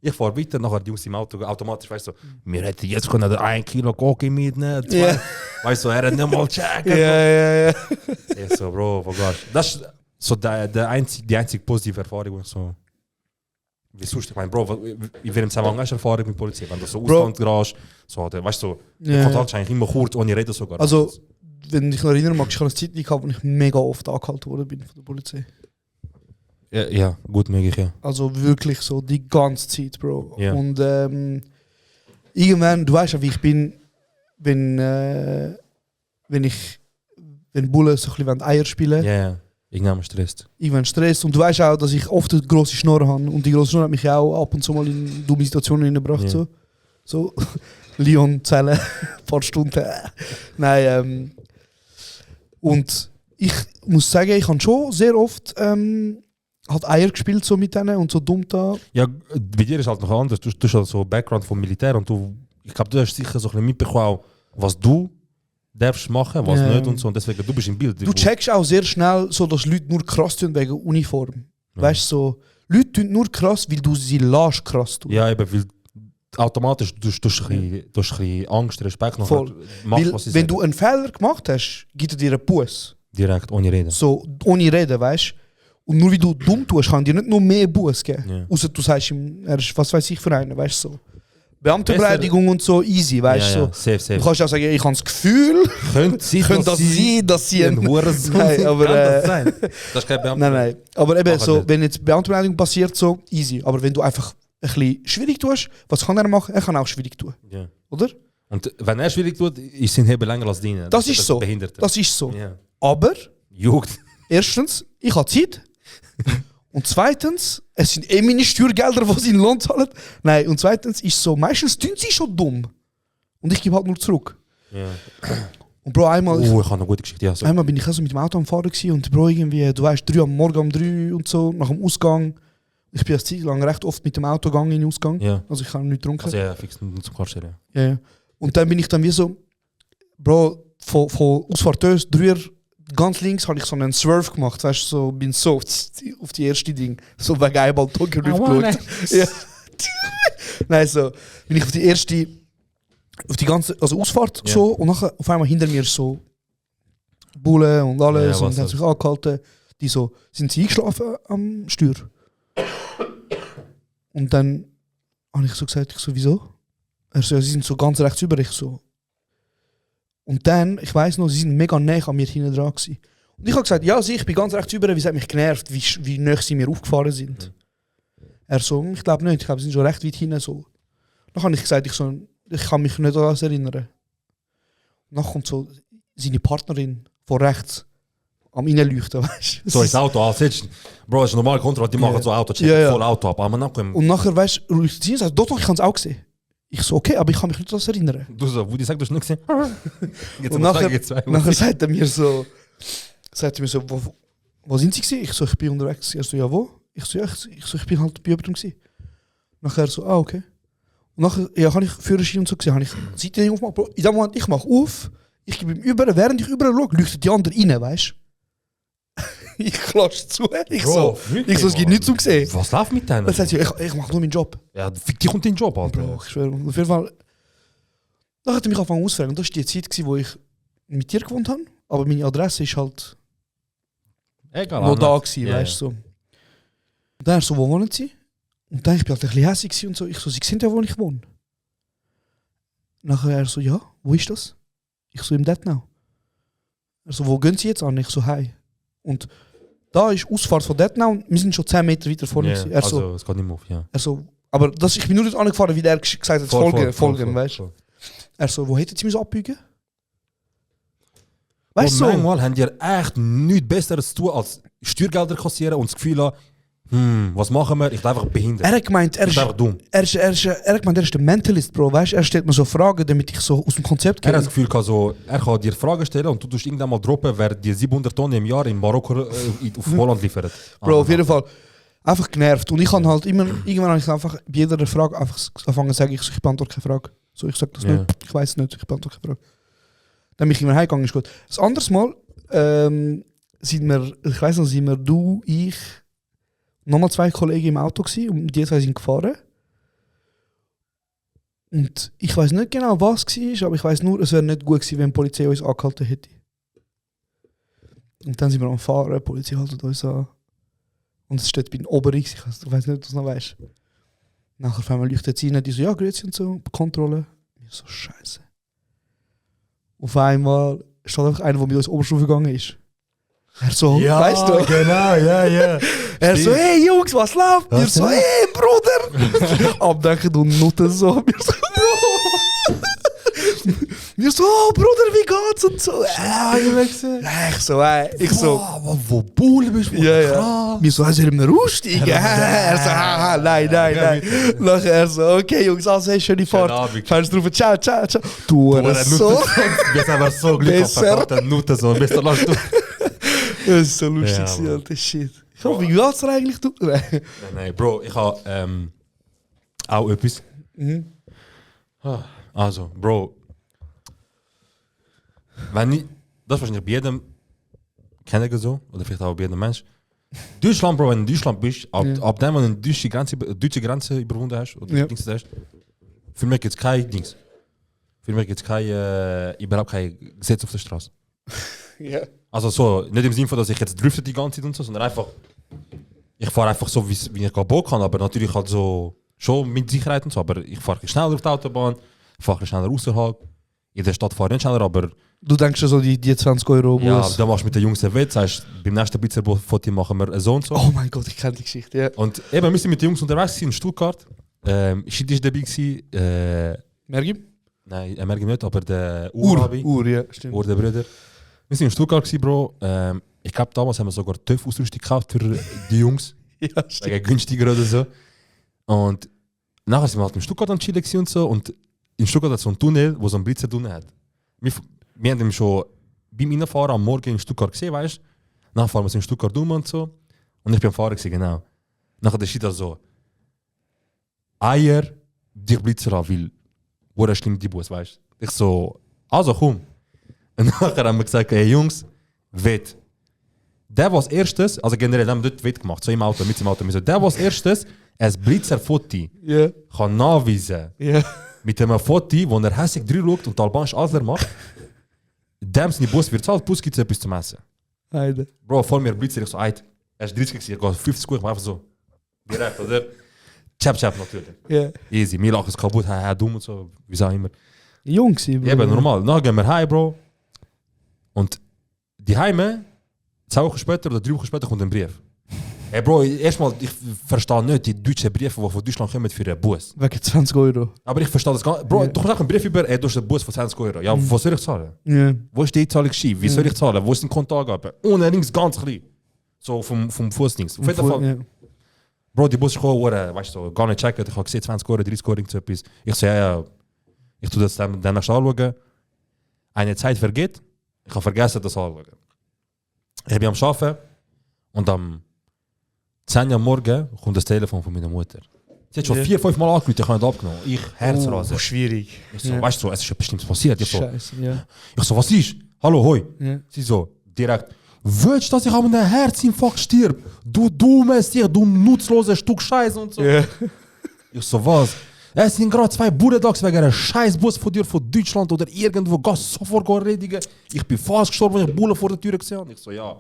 Ich fahre weiter, nachher die Jungs im Auto automatisch, weißt du, wir hätten jetzt können 1 Kilo Koki mitnehmen, 2. Yeah. Weißt du, er hat nicht mal checken. Ja. Ich so, Bro, wo gehst du? Das ist so die einzige positive Erfahrung. So. Wie sonst, ich meine, Bro, in welchem Zusammenhang hast du Erfahrung mit Polizei? Wenn du so Ausland gehst, so, weißt du, der Kontakt ist eigentlich immer kurz, ohne Reden sogar. Also, wenn ich noch erinnern mag, ich habe eine Zeit gehabt, wo ich mega oft angehalten worden bin von der Polizei. Ja, gut möglich, ja. Also wirklich so die ganze Zeit, Bro. Ja. Und irgendwann, du weißt ja, wie ich bin, wenn Bullen so ein bisschen Eier spielen. Ja. Irgendwann stresst. Irgendwann Stress. Und du weißt auch, dass ich oft eine grosse Schnurr habe. Und die grosse Schnurr hat mich auch ab und zu mal in dumme Situationen hineingebracht. Ja. So Leon zählen, ein paar Stunden. Nein, und ich muss sagen, ich habe schon sehr oft halt Eier gespielt so mit denen und so dumm da. Ja, bei dir ist halt noch anders. Du hast halt so Background vom Militär und ich glaube, du hast sicher so ein bisschen mitbekommen, was du darfst machen, was nicht und so. Und deswegen, du bist im Bild. Du checkst auch sehr schnell, so, dass Leute nur krass tun wegen Uniform. Ja. Weißt du, so, Leute tun nur krass, weil du sie lässt krass tun. Ja, eben, weil automatisch du hast ein bisschen Angst, Respekt. Voll. Weil, wenn du einen Fehler gemacht hast, gibt er dir einen Buß. Direkt, ohne Reden. So, ohne Reden, weißt du. Und nur wie du dumm tust, kann dir nicht noch mehr Buß geben. Ja. Außer du sagst ihm, er ist, was weiß ich für einen, weißt du, so. Beamtenbeleidigung und so, easy, weißt du. Ja, so. Safe. Du kannst auch sagen, ich habe das Gefühl, könnte das sein, dass sie ein Hurensohn sind. Aber das sein? Das ist kein Beamtenbeleidigung. Nein. Aber eben so, wenn jetzt Beamtenbeleidigung passiert, so, easy. Aber wenn du einfach ein bisschen schwierig tust, was kann er machen? Er kann auch schwierig tun. Ja. Oder? Und wenn er schwierig tut, ist sein Hebel länger als deine. Das ist so. Das ist so. Ja. Aber, erstens, ich habe Zeit. Und zweitens, es sind meine Steuergelder, die sie in Lohn zahlen. Nein, und zweitens ist so, meistens tun sie schon dumm. Und ich gebe halt nur zurück. Ja. Und Bro, einmal... ich habe eine gute Geschichte. Ja, so. Einmal bin ich also mit dem Auto am Fahren gewesen und Bro, irgendwie, du weißt, 3 am Morgen um 3 und so, nach dem Ausgang. Ich bin eine Zeit lang recht oft mit dem Auto gegangen in den Ausgang. Ja. Also ich habe nicht getrunken. Also ja, fix nicht zum Klarstellen. Ja. Und dann bin ich dann wie so, Bro, von Ausfahrt 3 ganz links habe ich so einen Swerve gemacht, weißt du, so, bin so auf die erste Ding, so wegen einmal Tokio geschaut. Ja. Nein, so, bin ich auf die erste, auf die ganze, also Ausfahrt so, und nachher auf einmal hinter mir so Bullen und alles, und haben sich angehalten, die so, sind sie eingeschlafen am Steuer? Und dann habe ich so gesagt, wieso? Er so, ja, sie sind so ganz rechts über, ich so. Und dann, ich weiss noch, sie sind mega nah an mir hinten dran gewesen. Und ich habe gesagt, ja, ich bin ganz rechts über, weil es hat mich genervt, wie nah sie mir aufgefahren sind. Er so, ich glaube nicht, ich glaube, sie sind schon recht weit hinten so. Dann habe ich gesagt, ich kann mich nicht an das erinnern. Und dann kommt so seine Partnerin von rechts am Reinleuchten, weißt du. So ins Auto, als jetzt, Bro, das ist normal Kontrolle, die machen so Auto, checken voll Auto ab. Und nachher, weißt du, sie sagt, doch, ich habe es auch gesehen. Ich so, okay, aber ich kann mich nicht an das erinnern. Du so, wo die sagt, du hast nicht gesehen? Und nachher sagt er mir so, wo sind sie gewesen? Ich so, ich bin unterwegs. Er so, ja, wo? Ich so, ja, ich bin halt bei jemandem gewesen. Nachher so, okay. Und nachher, ja, habe ich Führerschein und so gesehen, habe ich Seite nicht aufgemacht. In dem Moment, ich mache auf, ich gebe ihm über, während ich überall schaue, leuchtet die andere rein, weißt du? Ich klatsche zu. Ich so, es gibt nichts zum sehen. Was läuft mit denen? Das heißt, ich mache nur meinen Job. Ja, fick dich und deinen Job, Alter. Bro, ich schwöre, auf jeden Fall. Dann hat er mich angefangen auszufragen. Und das war die Zeit, wo ich mit dir gewohnt habe. Aber meine Adresse ist halt noch da gewesen, weißt du. So. Und dann er so, wo wohnen sie? Und dann ich bin halt ein bisschen hässlich und so. Ich so, sie sehen ja, wo ich wohne. Nachher er so, ja, wo ist das? Ich so, im Detnau. Er so, wo gehen sie jetzt an? Ich so, hi. Und da ist Ausfahrt von Detnau und wir sind schon 10 Meter weiter vorne. Yeah, er so, also, es geht nicht mehr auf, ja. Er so, aber ich bin nur dort angefahren, wie er gesagt hat, folgen, weißt du. Er so, wo hätten sie mich so abbiegen? Weißt du? So? Manchmal haben die echt nichts Besseres zu tun, als Steuergelder kassieren und das Gefühl haben, was machen wir? Ich bin einfach behindert. Er hat gemeint, er ist dumm. Er ist der Mentalist, Bro, weißt du? Er stellt mir so Fragen, damit ich so aus dem Konzept gehe. Er hat das Gefühl, er kann dir Fragen stellen und du tust irgendwann mal droppen, wer dir 700 Tonnen im Jahr in Marokko auf Holland liefert. Bro, auf jeden Fall. einfach genervt. Und ich kann halt immer, irgendwann habe ich einfach bei jeder Frage einfach angefangen zu sagen, ich beantworte keine Frage. So, ich sage das nicht, ich weiß nicht, ich beantworte keine Frage. Dann bin ich immer heimgegangen, ist gut. Das anderes Mal sind wir, du, ich, nochmal 2 Kollegen im Auto gewesen, und die 2 sind gefahren. Und ich weiß nicht genau, was es war, aber ich weiß nur, es wäre nicht gut gewesen, wenn die Polizei uns angehalten hätte. Und dann sind wir am Fahren, die Polizei haltet uns an. Und es steht bei den Oberix, ich weiß nicht, ob du es noch weißt. Nachher auf einmal leuchtet sie rein, die so, ja, grüezi und so, Kontrolle. Mir so, scheiße. Auf einmal steht einfach einer, der mit uns Oberstufe gegangen ist. Er so, weißt du? Genau, ja. Er so, hey Jungs, was läuft? Wir so, hey Bruder! Abdenken und Nutten so. Wir so, Bro! Wir so, oh Bruder, wie geht's? Und so. Ich so, wo Bull bist du? ja. Wir so, sollen wir aussteigen? Er so, haha, nein. Nachher er so, okay Jungs, also hey, schöne Fahrt. Fährst drauf, ciao. Du so. Wir sind aber so glücklich, verkackte Nutten so. Bist du lang, du? Das ist so lustig, Alter, shit. Ich hoffe, wie geht's dir eigentlich? Nein, Bro, ich habe auch etwas. Also, Bro, wenn ich, das ist wahrscheinlich bei jedem kennen so, oder vielleicht auch bei jedem Mensch. Deutschland, Bro, wenn du in Deutschland bist, ab dem, wenn du die deutsche Grenze überwunden hast, oder Dings hast, für mich gibt es kein Dings. Für mich gibt es überhaupt kein Gesetz auf der Straße. Ja. Also so, nicht im Sinne von, dass ich jetzt drifte die ganze Zeit und so, sondern einfach, ich fahre einfach so, wie ich gerade Bock habe, aber natürlich halt so, schon mit Sicherheit und so, aber ich fahre schneller auf die Autobahn, ich fahre schneller außerhalb, in der Stadt fahre ich nicht schneller, aber... Du denkst schon so, die 20 Euro Bus. Ja, dann machst du mit den Jungs einen Wett, sagst, beim nächsten Blitzerfoto machen wir so und so. Oh mein Gott, ich kenne die Geschichte, ja. Und eben, wir sind mit den Jungs unterwegs gewesen, in Stuttgart. Shit ist dabei gewesen. Mergim? Nein, Mergim nicht, aber der Ur, ja, stimmt. Ur, der Bruder. Wir sind in Stuttgart gewesen, Bro. Ich glaube, damals haben wir sogar TÜV-Ausrüstung gekauft für die Jungs. Ja, stimmt. Wegen günstiger oder so. Und nachher sind wir halt in Stuttgart am Chillen und so. Und in Stuttgart hat es so einen Tunnel, wo so ein Blitzer-Tunnel hat. Wir haben ihn schon beim Reinfahren am Morgen in Stuttgart gesehen, weißt du? Nachher fahren wir in Stuttgart um und so. Und ich bin am Fahren gewesen, genau. Nachher der steht da so: Eier, dich Blitzer an, weil wo schlimm die Bus, weißt du? Ich so, also komm. Und nachher haben wir gesagt, hey Jungs, Wett. Der was erstes, also generell haben wir dort Wett gemacht, so im Auto, mit dem Auto. So, der was erstes ein Blitzerfoto kann nachweisen, mit einem Foto, wo er hässlich drüber schaut und albanische Adler macht, dem sind die Bus wird zahlt, plus gibt es etwas zum Essen. Heide. Bro, vor mir Blitzer, ich so, er ist 30 gewesen, ich gehe 50 Uhr, ich mach einfach so, direkt, oder? Chap natürlich. Ja. Easy, mir lachen es kaputt, dumm und so, wie auch immer. Jung sie, Bro. Eben, normal. Dann gehen wir heim, Bro. Und die Heime, 2 Wochen später oder 3 Wochen später kommt ein Brief. Hey Bro, erstmal, ich verstehe nicht die deutschen Briefe, die von Deutschland kommen für einen Bus. Wegen 20 Euro. Aber ich verstehe das gar nicht. Bro, du kommst auch einen Brief über, du hast einen Bus von 20 Euro. Ja, wo soll ich zahlen? Ja. Wo ist die Zahlung schief? Wie soll ich zahlen? Wo ist die Kontoangabe? Ohne links ganz klein. So vom Fußdings. Auf jeden Fall. Ja. Bro, die Bus ist gekommen, weißt du, so, gar nicht checken. Ich habe gesehen, 20 Euro, 30 Euro, so etwas. Ich so, ja, ich tue das dann nächstes anschauen. Eine Zeit vergeht, ich habe vergessen, das anschauen. Ich bin am Arbeiten und am 10 Uhr morgen kommt das Telefon von meiner Mutter. Sie hat schon 4-5 Mal angerufen, ich habe nicht abgenommen. Ich Herzrasen. Schwierig. Ich so, weißt du, es ist ja bestimmt passiert. Ich so, Scheiße, ja. ich so, was ist? Hallo, hoi. Ja. Sie so, direkt, willst du, dass ich an einem Herzinfarkt stirb? Du dummes Tier, du nutzloses Stück Scheiße und so. Ja. Ich so, was? Es sind gerade 2 Budendags wegen einem Scheißbus von dir, von Deutschland oder irgendwo, gehst sofort redigen. Ich bin fast gestorben, wenn ich Bullen vor der Tür gesehen habe. Ich so, ja.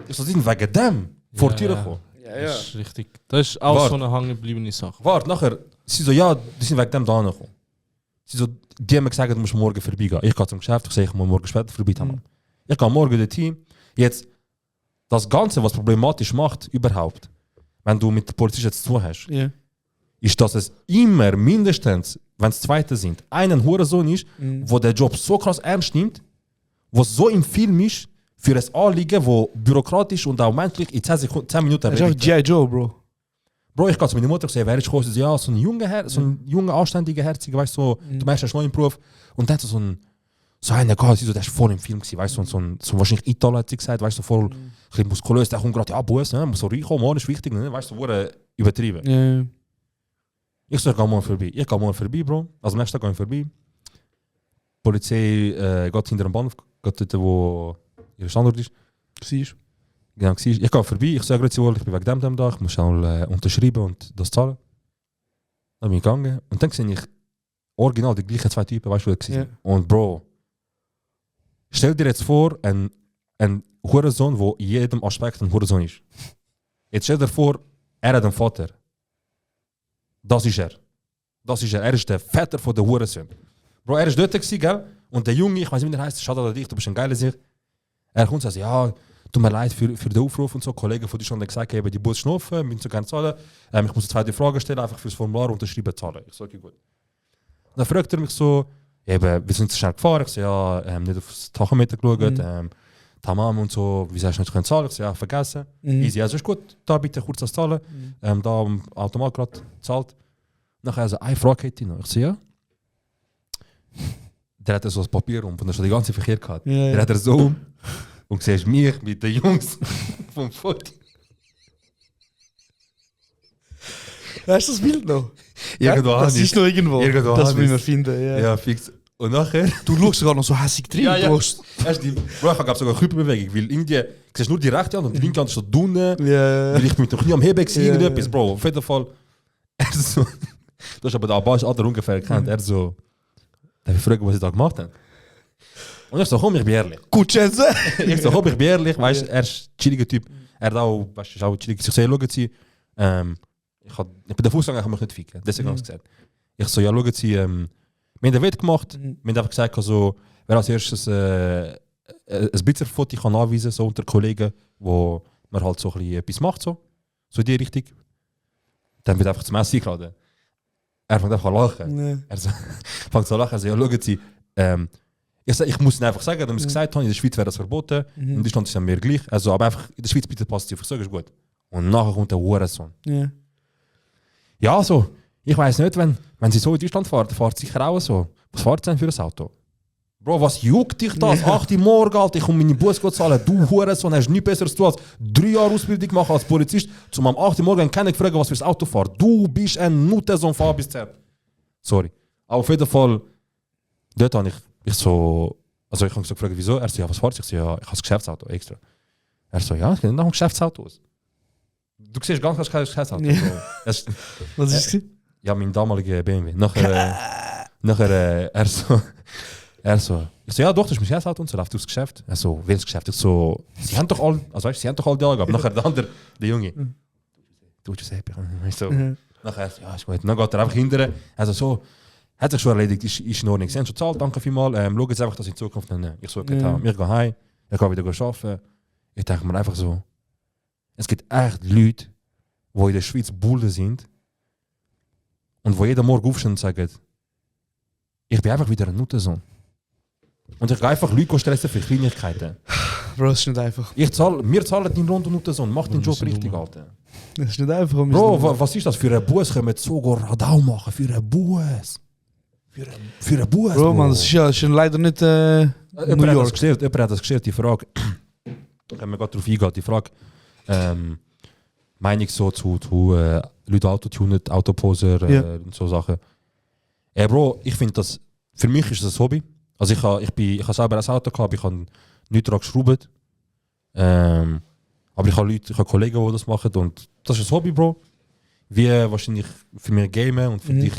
Ich so, sie sind wegen dem vor der Tür gekommen. Das ist richtig. Das ist auch so eine hängengebliebene Sache. Warte, nachher, sie so, ja, die sind wegen dem da gekommen. Sie so, die haben mir gesagt, du musst morgen vorbeigehen. Ich gehe zum Geschäft, ich sage, ich muss morgen später vorbei. Ich gehe morgen dorthin. Jetzt, das Ganze, was problematisch macht, überhaupt, wenn du mit der Polizei jetzt zu tun hast, ist, dass es immer mindestens, wenn es Zweite sind, einen Hurensohn ist, wo der Job so krass ernst nimmt, was so im Film ist, für ein Anliegen, wo bürokratisch und auch menschlich in 10 Minuten Das ist auch G.I. Joe, Bro. Bro, ich gehe zu meiner Mutter und sage, wer ist gekommen? Sie so, ja, so ein junger, anständiger Herziger, weißt du, so, du merkst, er ist neu im Beruf. Und dann hat so so einer gehabt, so, der war voll im Film gewesen, weißt du, so wahrscheinlich Italo hat sie gesagt, weißt du, so voll ein bisschen muskulös, der kommt gerade, ja, Bus, ne, muss so reinkommen, Mann, ist wichtig, ne, weißt du, so übertrieben. Ja. Ich so, ich geh mal vorbei. Ich geh mal vorbei, Bro. Also am nächsten Tag gehe ich vorbei. Die Polizei geht hinter dem Bahnhof, geht dort, wo ihr Standort ist. Siehst Genau, ich gehe vorbei, ich sage grüezi wohl, ich bin wegen dem da, ich muss schnell unterschreiben und das zahlen. Dann bin ich gegangen und dann sehe ich original die gleichen 2 Typen, weißt du, die Ja. Und Bro, stell dir jetzt vor, ein Hurensohn, der in jedem Aspekt ein Hurensohn ist. Jetzt stell dir vor, er hat einen Vater. Das ist er. Er ist der Vater von der Hurensohn. Bro, er ist dort gewesen, gell? Und der Junge, ich weiß nicht, wie der heißt, schade an dich, du bist ein geiler Sieg. Er kommt und sagt, ja, tut mir leid für den Aufruf und so. Kollegen von dir schon gesagt, ich habe die Bus schnaufen, bin so gerne zahlen. Ich muss eine 2 Fragen stellen, einfach fürs Formular unterschreiben zahlen. Ich sage, okay, gut. Und dann fragt er mich so, wir sind zu schnell gefahren. Ich sage, ja, nicht aufs Tachometer geschaut, Tamam und so, wie sagst du nicht zahlen? Ich sage, ja, vergessen. Easy, also ist gut, da bitte kurz das zahlen. Da am Automat gerade zahlt. Nachher so, eine Frage hätte ich noch. Ich sage, ja. Der hat so ein Papier um, und er schon die ganze Verkehr gehabt. Ja, ja. Der hat er so um und siehst mich mit den Jungs vom Foto. Hast du das Bild noch? Irgendwo Das ist noch irgendwo. Irgendwo das habe will man ich's. finden, ja. Ja, fix. Und nachher... Du schaust sogar noch so hässig drin. Ja, ja. Du schaust- Erst die... Bro, ich habe sogar eine Küpelbewegung, weil irgendwie... Du siehst nur die rechte Hand und die linke Hand ist so dünn. Ja. Weil ich mit dem Knie am Heben war, Ja, irgendetwas, ja. Bro. Auf jeden Fall... Er so... Du hast aber den albanischen Alter ungefähr erkannt. Er so... Darf ich fragen, was ich da gemacht habe? Und ich so, komm, ich bin ehrlich. Gut, Schätze. Ich so, komm, ich bin ehrlich, weißt, er ist ein chilliger Typ. Er hat auch, weißt, ist auch chillig. Ich so, ja, schauen Sie, ich bin der Fußgänger, ich kann mich nicht ficken. Deswegen habe ich gesagt. Ich so, ja, schauen Sie, wir haben den Wett gemacht. Wir haben einfach gesagt, also, wer als erstes ein Blitzerfoto kann anweisen, so unter Kollegen, wo man halt so ein bisschen etwas macht, so in die Richtung. Dann wird einfach zum Essen eingeladen. Er fängt einfach an lachen. Ja. Er so, fängt so an lachen, er so, ja, schauen Sie, ich muss Ihnen einfach sagen, dass ich es gesagt habe, in der Schweiz wäre das verboten, in Deutschland ist es mir gleich, also, aber einfach in der Schweiz bitte passt es auf, ich sage, ist gut. Und nachher kommt der Hurensohn. Ja. Ja, also, ich weiss nicht, wenn Sie so in Deutschland fahren, dann fahrt sicher auch so. Was fahrt ihr denn für ein Auto? Bro, was juckt dich das? 8 Uhr morgen, Alter, ich komme meine Bus zahlen, du Hurensohn, hast nichts Besseres zu tun, als 3 Jahre Ausbildung gemacht als Polizist, um am 8 Uhr morgen keinen fragen, was für ein Auto fahrt. Du bist ein Nuttensohn von A bis Z. Sorry. Aber auf jeden Fall, dort habe ich so, also ich habe so gefragt, wieso? Er so, ja, was fährt? Ich so, ja, ich habe ein Geschäftsauto extra. Er so, ja, ich kenne noch ein Geschäftsauto aus. Du siehst ganz kein Geschäftsauto. Ja. So, das, Was ist es? ja, mein damaliger BMW. Nachher, er so, ich so, ja doch, das ist mein Geschäftsauto und so, läuft aufs Geschäft. Er so, welches Geschäft? Ich so, sie haben doch alle, also weißt, sie haben doch alle die Angaben. Nachher der andere, der Junge, du Giuseppe, so. Nachher, ja, ist gut. Dann geht er einfach hinterher. Also so, hat sich schon erledigt, ist in Ordnung. Sie haben schon gezahlt, danke vielmals. Schauen Sie einfach, dass in Zukunft nicht. Ich so, okay, wir gehen heim, ich gehe wieder arbeiten. Ich denke mir einfach so, es gibt echt Leute, die in der Schweiz Bullen sind und wo jeden Morgen aufstehen und sagen, ich bin einfach wieder ein Nuttensohn. Und ich gehe einfach Leute stressen für Kleinigkeiten. Bro, das ist nicht einfach. Wir zahlen deinen Rund und Nuttensohn, mach deinen Job richtig, Alter. Das ist nicht einfach. Bro, was ist das für ein Bus? Können wir sogar Radau machen für einen Bus? Für einen Bus, Bro, man, das ist ja leider nicht New York. Jemand hat das gestellt, die Frage. Können wir gerade darauf eingehen, die Frage. Meinung so zu Leute Autotunen, Autoposer und so Sachen. Bro, ich finde das, für mich ist das ein Hobby. Also ich habe selber ein Auto gehabt, ich habe nichts daran geschraubt. Aber ich habe Kollegen, die das machen und das ist ein Hobby, Bro. Wie wahrscheinlich für mich Gamen und für dich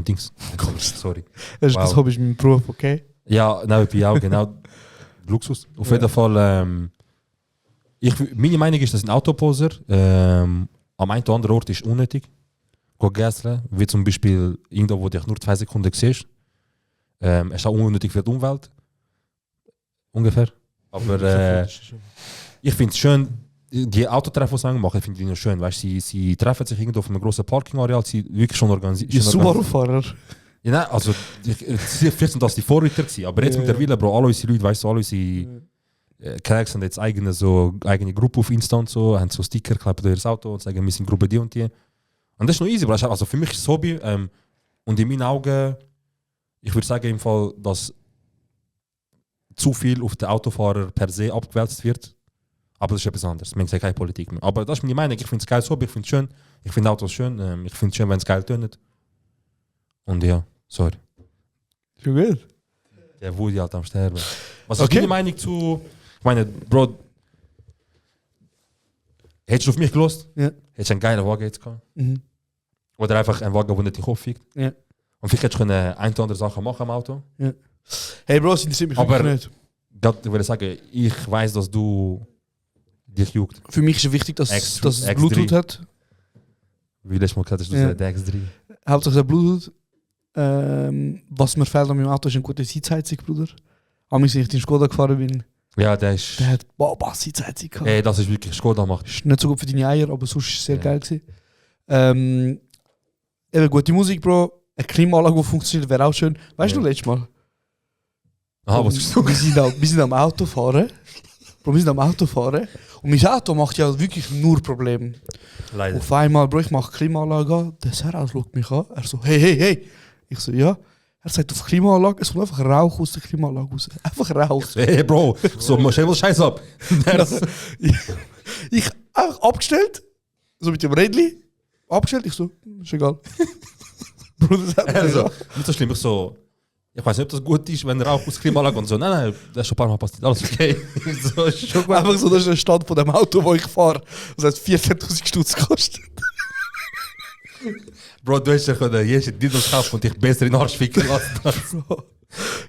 Dings. Sorry. Das ist das Hobby, ist mein Beruf, okay? Ja, nein, auch genau. Luxus. Auf jeden Fall, meine Meinung ist, dass ein Autoposer am einen oder anderen Ort ist unnötig. Gässeln, wie zum Beispiel irgendwo, wo dich nur 2 Sekunden siehst. Es ist auch unnötig für die Umwelt. Ungefähr. Aber ich finde es schön, die Autotreffen, die sie machen, finde ich noch schön. Weißt, sie treffen sich irgendwo auf einem grossen Parkingareal, sie wirklich schon organisiert. Die Subaru-Fahrer. Ja, nein, also vielleicht sind das die Vorreiter gewesen, aber jetzt mittlerweile, Bro, alle unsere Leute, weißt du, alle unsere Cracks haben jetzt eigene Gruppe auf Insta und so, haben so Sticker geklebt durch das Auto und sagen, wir sind Gruppe die und die. Und das ist noch easy, Bro. Also für mich ist es ein Hobby und in meinen Augen, ich würde sagen im Fall, dass zu viel auf den Autofahrer per se abgewälzt wird. Aber das ist etwas anderes. Wir haben keine Politik mehr. Aber das ist meine Meinung. Ich finde es geil so, ich finde es schön. Ich finde Autos schön. Ich finde es schön, wenn es geil tönt. Und ja, sorry. Schon gut. Der Woody halt am Sterben. Was ist deine Meinung zu... Ich meine, Bro... Hättest du auf mich gelost? Ja. Hättest du einen geilen Wagen jetzt gehabt? Mhm. Oder einfach einen Wagen, der nicht in den Kopf fliegt? Ja. Und vielleicht hättest du eine oder andere Sache machen am Auto. Ja. Hey Bro, das interessiert mich Aber wirklich nicht. Ich würde sagen, ich weiss, dass du dich juckt. Für mich ist es wichtig, dass es X3. Bluetooth hat. Wie letztes Mal gesagt hast, du Ja. der X3. Hauptsache Bluetooth. Was mir fehlt an meinem Auto ist eine gute Sitzheizung, Bruder. Als ich in den Skoda gefahren bin, Ja, der ist... der hat Sitzheizung gehabt. Ey, das ist wirklich Skoda macht. Ist nicht so gut für deine Eier, aber sonst ist es sehr geil gewesen. Eben gute Musik, Bro. Eine Klimaanlage, die funktioniert, wäre auch schön. Weißt du, letztes Mal? Aha, was ist so? Wir sind am Auto fahren. Bro, wir sind am Auto fahren. Und mein Auto macht ja wirklich nur Probleme. Leider. Auf einmal, Bro, ich mache Klimaanlage an. Der Herr schaut mich an. Er so, hey. Ich so, ja. Er sagt auf Klimaanlage, es kommt einfach Rauch aus der Klimaanlage raus. Einfach Rauch. Hey Bro, so stell mal Scheiß ab. Ich einfach abgestellt. So mit dem Rädchen. Abgestellt. Ich so, ist egal. Bro, das hat Also, nicht so schlimm. Ich weiß nicht, ob das gut ist, wenn Rauch aus der Klimaanlage und so. Nein, das ist schon ein paar Mal passiert. Alles okay. So, ist schon gut. einfach so, das ist der Stand von dem Auto, wo ich fahre. Das heißt 14.000 Stutz gekostet. Bro, du hättest ja können jeden Dinos kaufen und dich besser in den Arsch ficken lassen.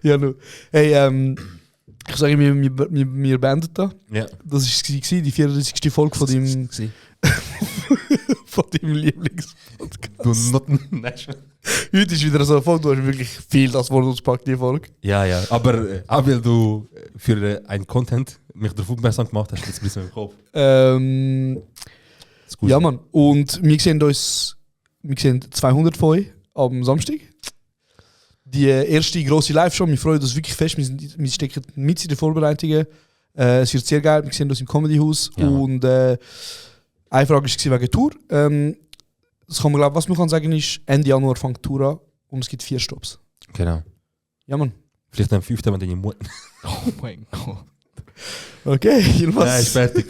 Ja, no. Hey, ich sage, wir beenden da. Ja. Das war die 34. Folge von deinem, von deinem Lieblingspodcast. Du not Heute ist wieder so eine Folge, du hast wirklich viel das Wort auspackt, die Folge. Ja. Aber auch weil du für einen Content mich darauf aufmerksam gemacht hast, jetzt ein bisschen im Kopf. Ja, Mann. Und wir sehen 200 von euch am Samstag. Die erste grosse Live-Show, wir freuen uns wirklich fest. Wir stecken mit in den Vorbereitungen. Es wird sehr geil, wir sehen uns im Comedy-Haus. Ja, und eine Frage war wegen Tour. Das kann man glauben, was man kann sagen ist, Ende Januar fängt die Tour an und es gibt 4 Stops. Genau. Ja, Mann. Vielleicht am 5. wenn deine Mutter... Oh mein Gott. Okay, jedenfalls. Ja, ist fertig.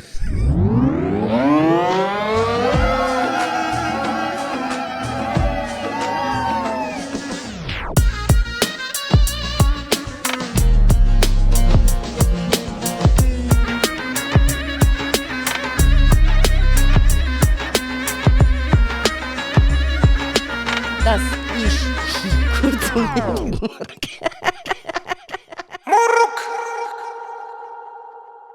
Das ist kurz um den Morgen.